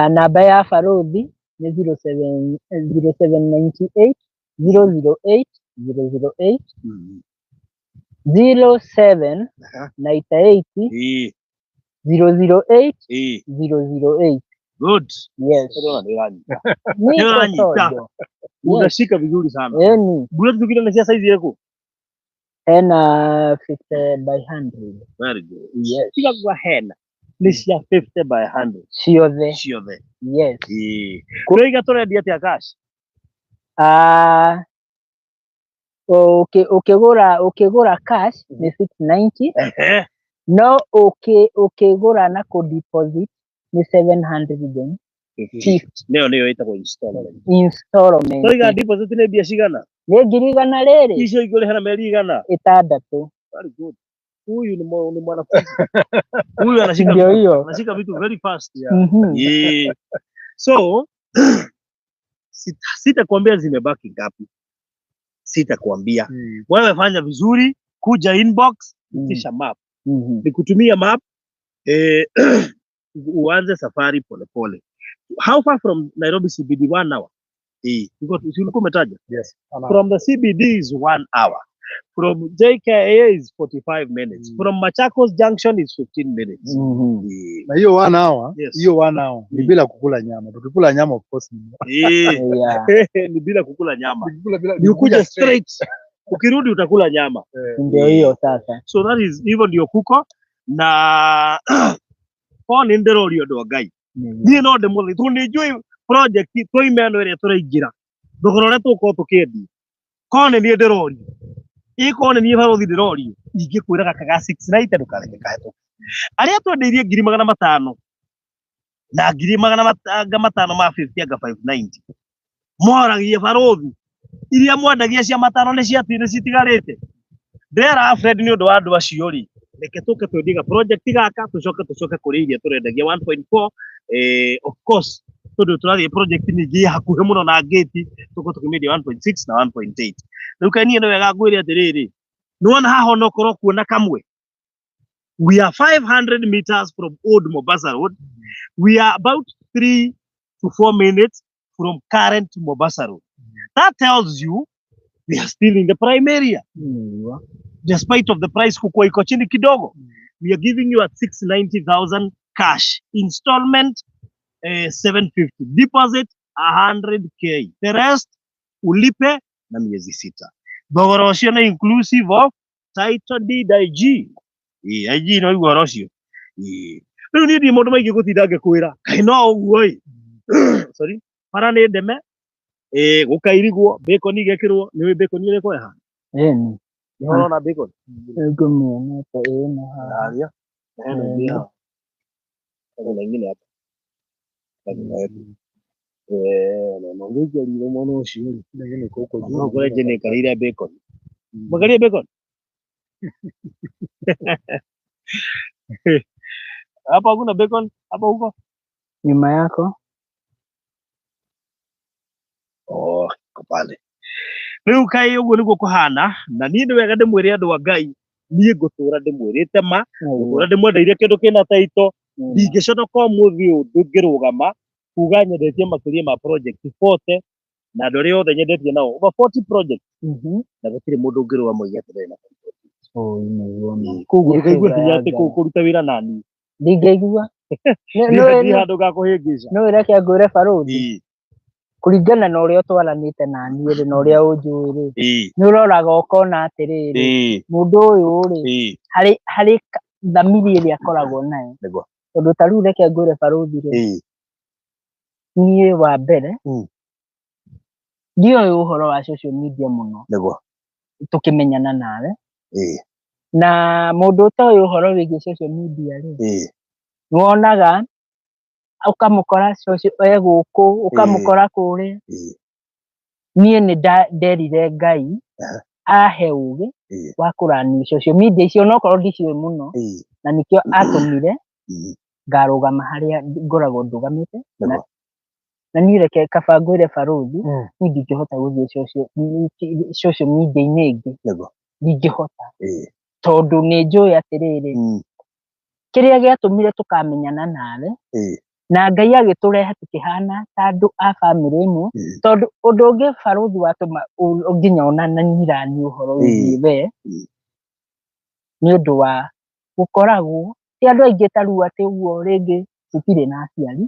Namba ya baruthi nĩ 07 0798 008 008, 07 98 008 008. Good. Yes. Ndĩrona nĩ ũranyita. Niko Nĩũranyita. todo. Unashika vizuri sana. Eni. Bullet tukira na cia size ĩrĩkũ? Hena 50 by 100. Very good. Yes. Tiga kwa hena nĩ cia 50 by 100 Ciothe. Ciothe. Yes. Ĩĩ. Tũraiga tũrendia atĩa cash? Ah, ũkĩgũra cash nĩ 690, no ũkĩgũra na kũ deposit nĩ 750. Nĩyo nĩyo ĩtagwo installment. Installment. Tũraiga deposit nĩ mbia cigana? Nĩ 100,000. Icio ingĩ ũrĩha na mĩeri igana? 6. Very good. Huyu ni mwanafunzi. Huyu anashika Ndio hiyo. anashika vitu very fast. Yeah. So sitakwambia zimebaki ngapi. Sitakwambia. Wewe fanya vizuri, kuja inbox, itisha map. Nikutumia map, uanze safari polepole. How far from Nairobi CBD? 1 hour. Si ulikuwa umetaja? Yes. From the CBD is 1 hour. From JKIA is 45 minutes. From Machakos Junction is 15 minutes. Na hiyo 1 hour, Yes. hiyo 1 hour ni bila kukula nyama. Tukikula nyama of course ni Ni bila kukula nyama. Tukikula bila, Ni ukuje straight. Ukirudi utakula nyama. Ndio hiyo sasa. So that is hivyo ndio kuko na ko ni ndĩrorio andũ a Ngai. Niĩ no ndĩmũthĩ tondũ nĩ njũĩ project twaima ĩno ĩrĩa tũraingĩra thogora ũrĩa tũgũkorwo tũkĩendia. Ko nĩ niĩ ndĩrorio, ĩ ko nĩ niĩ barothi ndĩrorio, ingĩkwĩra gaka ga 690 ndũkareke kahĩtũke. Arĩa twendeirie ngiri magana matano na ngiri magana matano ma 50 anga 590 moragie barothi iria mwendagia cia matano nĩ nĩ citigarĩte. Ndĩrera Alfred nĩ ũndũ wa andũ acio rĩ, reke tũke twendie ga project gaka tũcoke kũrĩ iria tũrendagia 1.4, of course tondũ tũrathiĩ project ningĩ ĩ hakuhĩ mũno na gate, tũkorwo tũkĩmĩendia 1.6 na 1.8. Rĩu kaĩ niĩ nĩ wega ngwĩre atĩrĩrĩ, nĩwona haha onokorwo kuona kamwe, we are 500 meters from Old Mombasa Road. We are about 3 to 4 minutes from current Mombasa Road. That tells you we are still in the prime area. Despite of the price kukua iko chini kidogo. We are giving you at 690,000 cash. Installment 750. Deposit 100K. The rest ulipe na miezi 6. Thogora ũcio nĩ inclusive of title deed IG. IG no igua ũhoro ũcio. Rĩu niĩ ndirĩ maũndũ maingĩ gũtinda ngĩkwĩra. Kaĩ no ũguo ĩ. Sorry. Bara nĩ ndeme. Gũkairigwo, bacon igekĩrwo, nĩ ũĩ bacon ĩrĩa ĩkoragwo ĩhana? Ĩni. Nĩ ũrona bacon? Ngũmĩonete ĩno haha. Harĩa. Hena ĩngĩ haha. Hena ingine hapa. Na ũngĩingĩrire mwena ũcio rĩ. Lakini iko huko juu. No kũrĩa Jane aikarĩire bacon. Mwangalie bacon. Hapa hakuna bacon, hapa huko. Nyuma yako. Oh, iko pale. Rĩu kaĩ ũguo nĩguo kũhana, na niĩ nĩ wega ndĩmwĩre andũ a Ngai, niĩ ngũtũra ndĩmwĩrĩte ma, ngũtũra ndĩmwendeire kĩndũ kĩna taito, ndingĩconoka ũmũthĩ ũyũ ndũngĩrũgama kuga nyendetie makĩria ma project 40, na andũ arĩa othe nyendetie nao over 40 project, na gũtirĩ mũndũ ũngĩrũgama oige atĩ ndarĩ na project. Koguo ndũkaigua hinya atĩ kũruta wĩra nani. Ndingĩigua. Ndirĩ handũ ngakũhĩngĩca. No reke ngwĩre barothi. Kũringana na ũrĩa ũtwaranĩte na niĩ rĩ, na ũrĩa ũnjũĩ rĩ, nĩ ũroraga ũkona atĩrĩrĩ, mũndũ ũyũ rĩ, harĩ thamiri ĩrĩa akoragwo nayo. Nĩguo. Tondũ ta rĩu reke ngwĩre barũthi rĩ, niĩ wa mbere ndiũĩ ũhoro wa social media mũno Nĩguo. Tũkĩmenyana nawe, na mũndũ ũtoĩ ũhoro wĩgiĩ social media rĩ, nĩwonaga ũkamũkora social e gũkũ, ũkamũkora kũrĩa. Niĩ nĩ nderire Ngai ahe ũgĩ wa kũrani social media icio, onokorwo ndiciũĩ mũno, na nĩkĩo atũmire ngarũgama harĩa ngoragwo ndũgamĩte. Na, na niĩ reke kaba ngwĩre barũthi, niĩ ndingĩhota gũthiĩ social media-inĩ ĩngĩ. Ndingĩhota, tondũ nĩ njũĩ atĩrĩrĩ, kĩrĩa gĩatũmire tũkamenyana nawe na Ngai agĩtũrehe tũkĩhana ta andũ a bamĩrĩ ĩmwe, tondũ ũndũ ũngĩ barũthi watũma nginya ona nyirani ũhoro wĩgiĩ we, nĩ ũndũ wa gũkoragwo ti andũ aingĩ ta rĩu atĩ ũguo rĩngĩ tũtirĩ na aciari,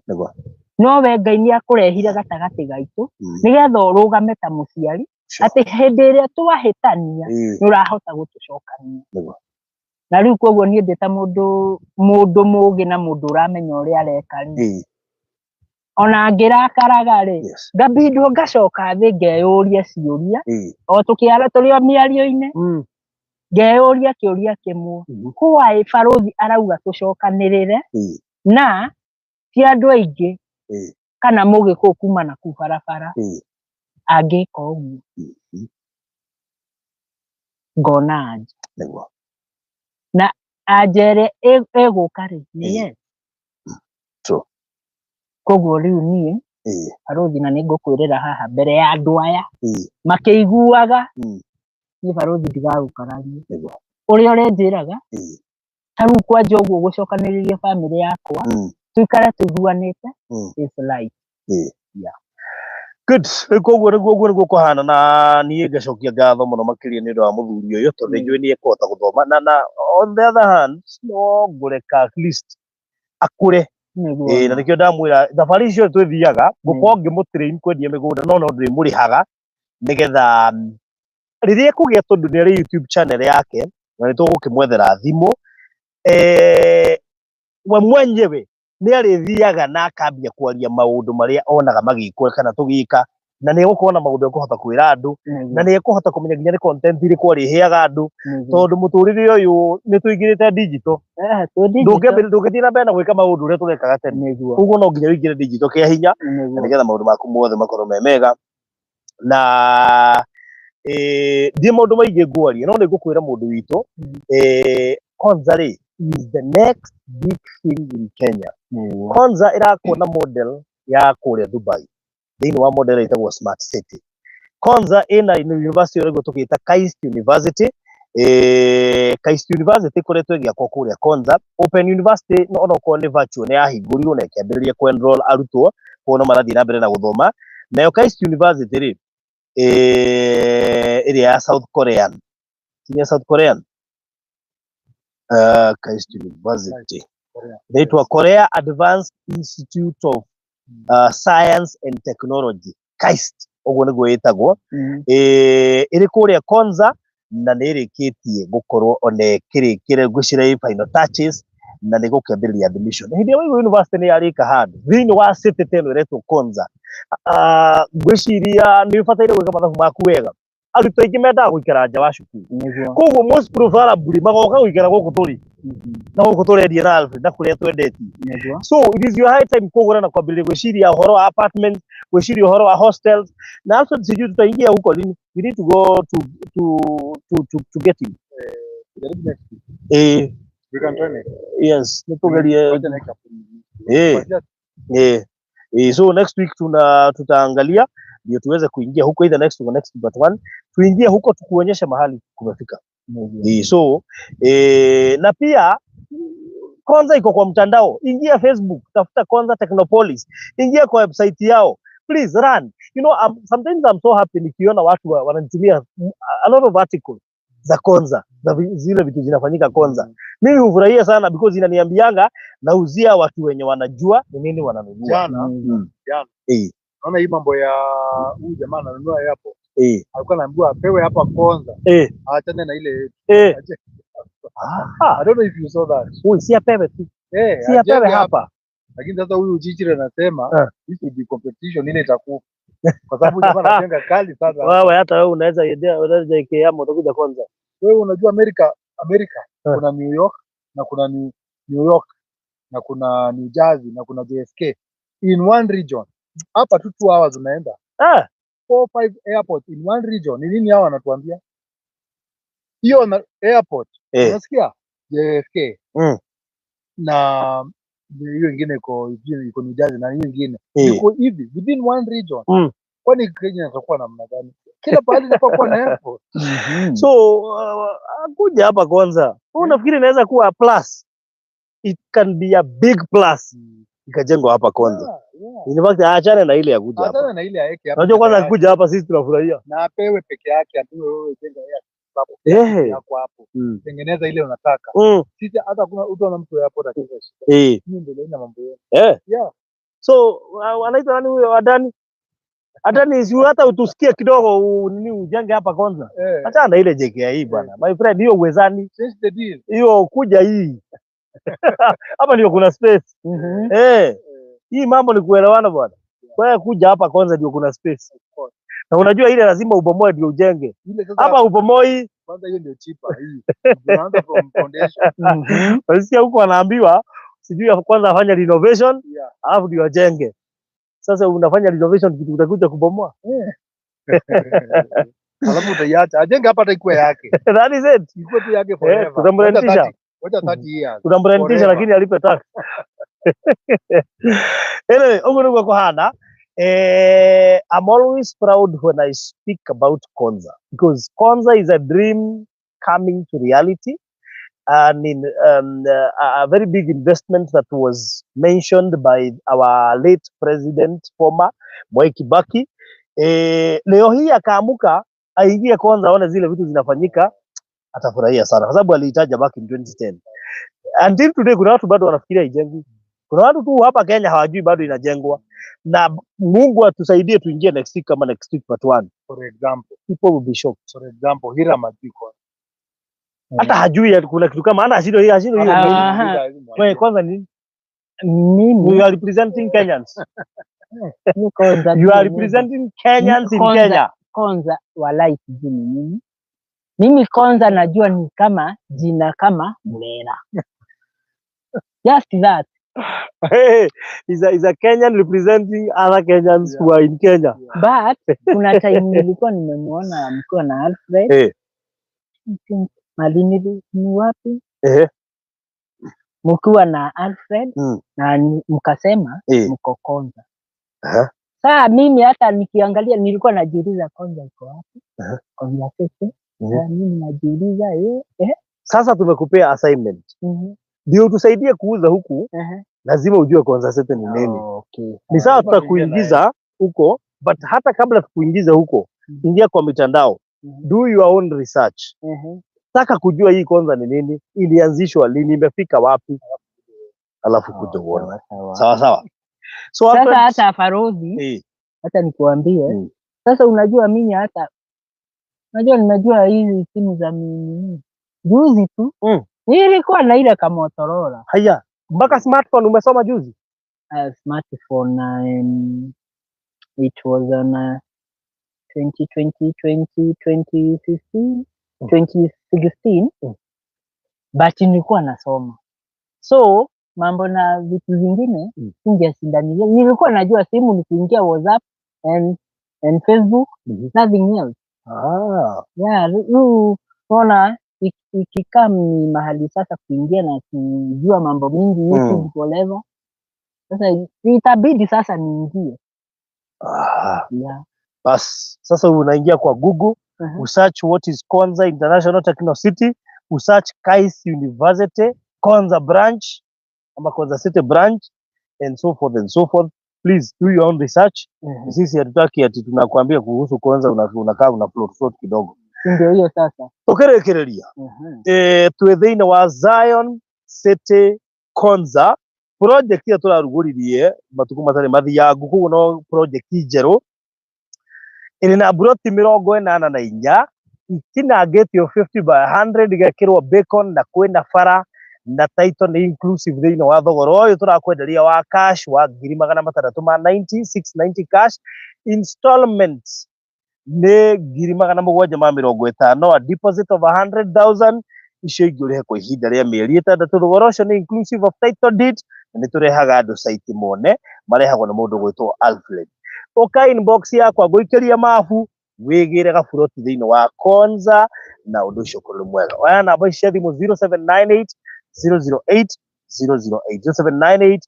no we Ngai nĩ akũrehire gatagatĩ gaitũ nĩgetha ũrũgame ta mũciari, atĩ hĩndĩ ĩrĩa twahĩtania nĩ ũrahota gũtũcokania. Na rĩu koguo niĩ ndĩ ta mũndũ mũgĩ na mũndũ ũramenya ũrĩa areka rĩ, ona ngĩrakaraga rĩ, ngambindwo ngacoka thĩ ngeyũria ciũria, o tũkĩara tũrĩ o mĩario-inĩ, ngeyũria kĩũria kĩmwe, why barũthi arauga tũcokanĩrĩre na ti andũ aingĩ kana mũgĩkũyũ kuma na kũu barabara angĩka ũguo, ngona anja. Na anja ĩrĩa ĩgũka rĩ, nĩ yes. Koguo rĩu niĩ barũthi, na nĩ ngũkwĩrĩra haha mbere ya andũ aya makĩiguaga, niĩ barũthi ndigagũkararia ũrĩa ũrenjĩraga. Ta rĩu kwanja ũguo gũcokanĩrĩria bamĩrĩ yakwa, tũikare tũiguanĩte, is right. Good. Rĩu koguo nĩguo, ũguo nĩguo kũhana, na niĩ ngacokia ngatho mũno makĩria nĩ ũndũ wa mũthuri ũyũ, tondũ nĩ njũĩ nĩ ekũhota gũthoma, na on the other hand no ngũreka at least akũre. Ĩĩ, na nĩkĩo ndamwĩra thabarĩ icio twĩthiaga ngũkorwo ngĩmũtrain kwendia mĩgũnda, no no ndĩmũrĩhaga nĩgetha rĩrĩa ekũgĩa, tondũ nĩ arĩ YouTube channel yake na nĩ tũgũkĩmwethera thimũ, we mwenyewe nĩ arĩthiaga na akambia kwaria maũndũ marĩa onaga magĩkwo kana tũgĩka, na nĩ egũkorwo na maũndũ ekũhota kwĩra andũ, na nĩ ekũhota kũmenya nginya nĩ content irĩkũ arĩheaga andũ, tondũ mũtũrĩre ũyũ nĩ tũingĩrĩte digital. Ndũngĩthiĩ na mbere na gwĩka maũndũ ũrĩa tũrekaga tene. Koguo no nginya ũingĩre digital kĩa hinya na nĩgetha maũndũ maku mothe makorwo me mega. Na ndiĩ maũndũ maingĩ ngwaria, no nĩ ngũkwĩra mũndũ witũ, Konza rĩ is the next big thing in Kenya. Konza ĩrakwo na model ya kũrĩa Dubai, thĩinĩ wa model ĩtagwo Smart City. Konza ĩna university ũrĩa tũgĩta KAIST University. KAIST University ĩkoretwo ĩgĩakwo kũrĩa Konza. Open University no onokorwo nĩ virtual nĩ yahingũrirwo na ĩkĩambĩrĩria kũ enroll arutwo, koguo no marathiĩ na mbere na gũthoma. Nayo KAIST University rĩ, ĩrĩa ya South Korean, ti ya South Korean, KAIST University inaitwa Korea Advanced Institute of Science and Technology, KAIST ũguo nĩguo ĩtagwo. Ĩrĩ kũrĩa Konza na nĩ ĩrĩkĩtie gũkorwo ona ĩkĩrĩkĩre ngwĩciria ĩ final touches na nĩ gũkĩambĩrĩria admission. Hĩndĩ ĩrĩa waigua university nĩ yarĩka handũ thĩinĩ wa city ta ĩno ĩretwo Konza, ngwĩciria nĩ ũbataire gwĩka mathabu maku wega. Arutwo aingĩ mendaga gũikara nja wa cukuru, koguo most preferably magoka gũikara gũkũ tũrĩ na gũkũ tũrendia na Alfred na kũrĩa twendetie. So it is your high time kũgũra na kwambĩrĩria gwĩciria ũhoro wa apartment, gwĩciria ũhoro wa hostels. Na Alfred, sijui tutaingia huko lini. We need to go to get him. Jaribu next week. We can try next. Yes, nĩtũgerie. Wacha next week. So next week tutaangalia ndio tuweze kuingia huko, either next week or next but one, tuingie huko tukuonyeshe mahali kumefika. So na pia Konza iko kwa mtandao. Ingia Facebook, tafuta Konza Technopolis, ingia kwa website yao. Please run. Sometimes I'm so happy nikiona watu wananitumia a lot of articles za Konza, za zile vitu zinafanyika Konza. Mimi hufurahia sana because inaniambianga nauzia watu wenye wanajua ni nini wananunua. Jana, jana. Naona hii mambo ya huyu jamaa ananunua hapo. Alikuwa anaambiwa apewe hapa Konza. Aachane na ile. I don't know if you saw that. Huyu si apewe tu. Eh, Si apewe ajenge hapa. Lakini sasa huyu Chichiri anasema Eh. this will be competition ile itakufa. Kwa sababu jamaa anajenga kali sana. Wewe hata wewe unaweza endea, unaweza JKIA utakuja kwanza. Wewe unajua Amerika Eh. kuna New York na kuna New York na kuna New Jersey na kuna JFK in one region. Hapa tu 2 hours unaenda. Ah, 4 5 airports in one region. Ni nini hao wanatuambia? Hiyo na airport. eh. Unasikia? JFK. Mm. Na hiyo ingine iko New Jersey na hiyo ingine Eh. iko hivi within one region. Mm. Kwani Kenya itakuwa namna gani? Kila pahali inafaa kuwa na airport. So kuja hapa kwanza. Wewe unafikiri inaweza kuwa plus? It can be a big plus. Ikajengwa hapa kwanza. Yeah, yeah. In fact, aachane na ile ya kuja hapa. Achana na ile aeke hapa. Unajua kwanza peke yake. kuja hapa sisi tunafurahia. Na apewe peke yake, apewe wewe jenga airport hapo Eh. yako hapo. Mm. Tengeneza ile unataka. Mm. Sisi hata kuna utaona mtu airport akiwa shida. Eh. Hiyo ndio ina mambo yenu. Eh. Yeah. So anaitwa nani huyo Adani? Adani si hata utusikie kidogo nini ujenge hapa kwanza. Eh. Achana na ile JKIA bwana. My friend, hiyo uwezani, Change the deal. hiyo kuja hii. Hapa ndio kuna space. Eh. Hii mambo ni kuelewana bwana. Wewe kuja hapa kwanza ndio kuna space. Course. Na unajua ile lazima ubomoe ndio ujenge. Ile sasa Hapa ubomoi, kwanza hiyo ndio cheaper hii. Tunaanza from foundation. unasikia huko wanaambiwa sijui ya kwanza afanye renovation Yeah. alafu ndio ajenge. Sasa unafanya renovation kitu utakuja kubomoa. Alafu utaiacha. Ajenge hapa hata ikuwe yake. That is it. Ikuwe tu yake forever. Tutamrentisha. Wacha 30 years. Tutamrentisha Forever. lakini alipe tax. Anyway, ũguo nĩguo kũhana. I'm always proud when I speak about Konza because Konza is a dream coming to reality and in a very big investment that was mentioned by our late president former Mwai Kibaki. Leo hii akaamuka aingie Konza aone zile vitu zinafanyika, atafurahia sana kwa sababu aliitaja back in 2010. Until today kuna watu bado wanafikiria haijengwi. Kuna watu tu hapa Kenya hawajui bado inajengwa, na Mungu atusaidie tuingie next week kama next week part one. For example, People will be shocked. for example, Hiram Aziko. Hata hajui ati kuna kitu kama hana shida hiyo, hashindwi hiyo. Aha. Wewe kwanza ni Mimi you are representing Kenyans. mi Konza You are tu mimi. representing Kenyans in Konza. Kenya. Konza walai sijui ni nini. Mimi Konza najua ni kama jina kama Mlera. Just that. Hey, is a Kenyan representing other Kenyans who are in Kenya. But kuna time nilikuwa nimemuona mkiwa na Alfred. Eh. I think Malindi ni wapi? Eh. Mkiwa na Alfred Mm. na mkasema Eh. mko Konza. Aha. Saa mimi hata nikiangalia nilikuwa najiuliza Konza iko wapi? Aha. Konza City. Mhm. Saa mimi najiuliza Sasa tumekupea assignment. Ndio tusaidie kuuza huku, lazima ujue Konza City ni nini. Okay. Ni sawa Lazima tutakuingiza huko, but hata kabla tukuingize huko, ingia kwa mitandao, do your own research. Taka kujua hii Konza ni nini, ilianzishwa lini, imefika wapi, alafu kuja uone. Sawa sawa. So Sasa Alfred, hata Farodhi, eh, hata nikuambie Mm. sasa, unajua mimi hata unajua nimejua hizi simu za nini juzi tu nilikuwa na ile kamotorola haya mpaka smartphone umesoma juzi. Smartphone it was on 2020 20 2015 2016 but nilikuwa nasoma so mambo na vitu zingine singeshindania. Nilikuwa najua simu ni kuingia WhatsApp and Facebook, nothing else. Yeah, unaona ikikam ni mahali sasa kuingia na kujua mambo mingi YouTube whatever. Sasa itabidi sasa niingie. Yeah. Bas, sasa unaingia kwa Google, usearch what is Konza International Techno City, usearch KAIS University, Konza branch ama Konza City branch and so forth and so forth. Please do your own research. Sisi hatutaki ati tunakuambia kuhusu Konza unakaa una float float kidogo. Ndio hiyo sasa. Tukirekereria twĩ thĩinĩ wa Zion City Konza project ĩrĩa tũrarugũririe matukũ matarĩ mathiangu, koguo no project njerũ ĩrĩ na mburoti 84 itinangĩtio 50 by 100 igekĩrwo bacon na kwĩna bara Na title nĩ inclusive thĩinĩ wa thogora ũyũ tũrakwenderia wa cash wa ngiri magana matandatũ ma 90, 690 cash. Installments nĩ ngiri magana mũgwanja ma mĩrongo ĩtano, a deposit of 100,000, icio ingĩ ũrĩhe kwa ihinda rĩa mĩeri ĩtandatũ. Thogora ũcio nĩ inclusive of title deed, na nĩ tũrehaga andũ site mone, marehagwo nĩ mũndũ gwĩtwo Alfred. Ũka inbox yakwa ngũikĩria mabu wĩgĩre gaburoti thĩinĩ wa Konza, na ũndũ ũcio ũkorwo ũrĩ mwega. Oya namba ici cia thimũ, 0798 008 008, 0798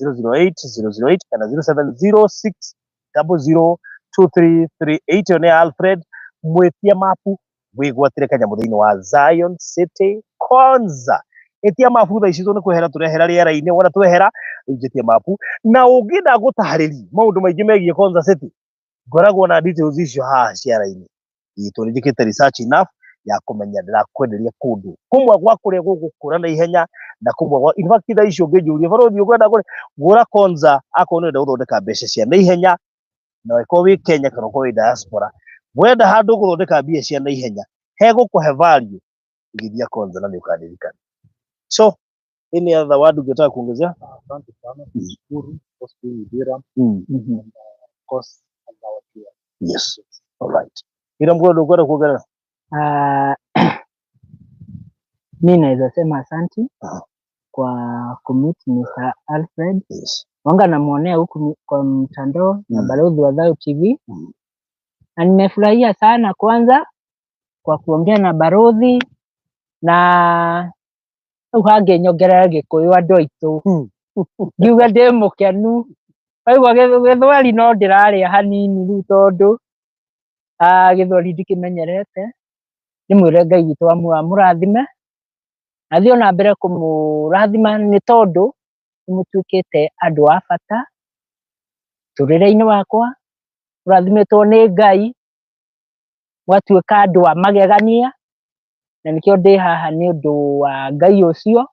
008 008 kana 0706 00 2338. Ĩyo nĩ ya Alfred. Mwĩtie mapu wĩgwatĩre kanyamũ thĩinĩ wa Zion City Konza. Ĩtia mabu thaa ici, tondũ nĩ kwehera tũrehera rĩera-inĩ. Wona twehera rĩu, njĩtie mapu. Na ũngĩenda gũtarĩri maũndũ maingĩ megiĩ Konza City, ngoragwo na details icio haha ciara-inĩ itũ. Nĩ njĩkĩte research enough ya kũmenya ndĩrakwenderia kũndũ kũmwe gwa kũrĩa gũgũkũra na ihenya, na kũmwe gwa, in fact, thaa icio ũngĩnjũria, "Barothi, ũkwenda gũra Konza?" Akorwo nĩ ũrenda gũthondeka mbeca cia na ihenya, na ũkorwo wĩ Kenya kana ũkorwo wĩ diaspora, wenda handũ gũthondeka mbia cia na ihenya hegũkũhe value, igithia Konza na nĩ ũkandirikana. So any other word ungetaka kuongezea? Asante sana, tunashukuru for being with Hiram, of course, and our viewers. Yes, all right. Ila mgodo ukwenda kuongelea? Ah, mi naweza sema asanti kwa kumeet Mr. Alfred. Wanga namuonea huku kwa mtandao na Balozi wa Thayu TV, na nimefurahia sana kwanza kwa kuongea na barothi, na rĩu hangĩ nyongerera Gĩkũyũ, andũ aitũ, ngiuga ndĩ mũkenu. Waigua Gĩthweri no ndĩrarĩa hanini rĩu, tondũ Gĩthweri ndikĩmenyerete. Ndĩmwĩre Ngai witũ amũrathime, na thiĩ ona mbere kũmũrathima, nĩ tondũ nĩ mũtuĩkĩte andũ a bata mũtũrĩre-inĩ wakwa. Mũrathimĩtwo nĩ Ngai, mũgatuĩka andũ a magegania, na nĩkĩo ndĩ haha, nĩ ũndũ wa Ngai ũcio.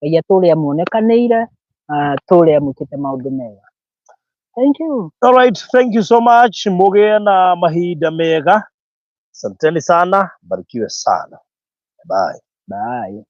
Ngai atũre amuonekanĩire, atũre amwĩkĩte maũndũ mega. Thank you. All right, thank you so much. Mugie na mahinda mega. Asanteni sana, barikiwe sana. Bye. Bye.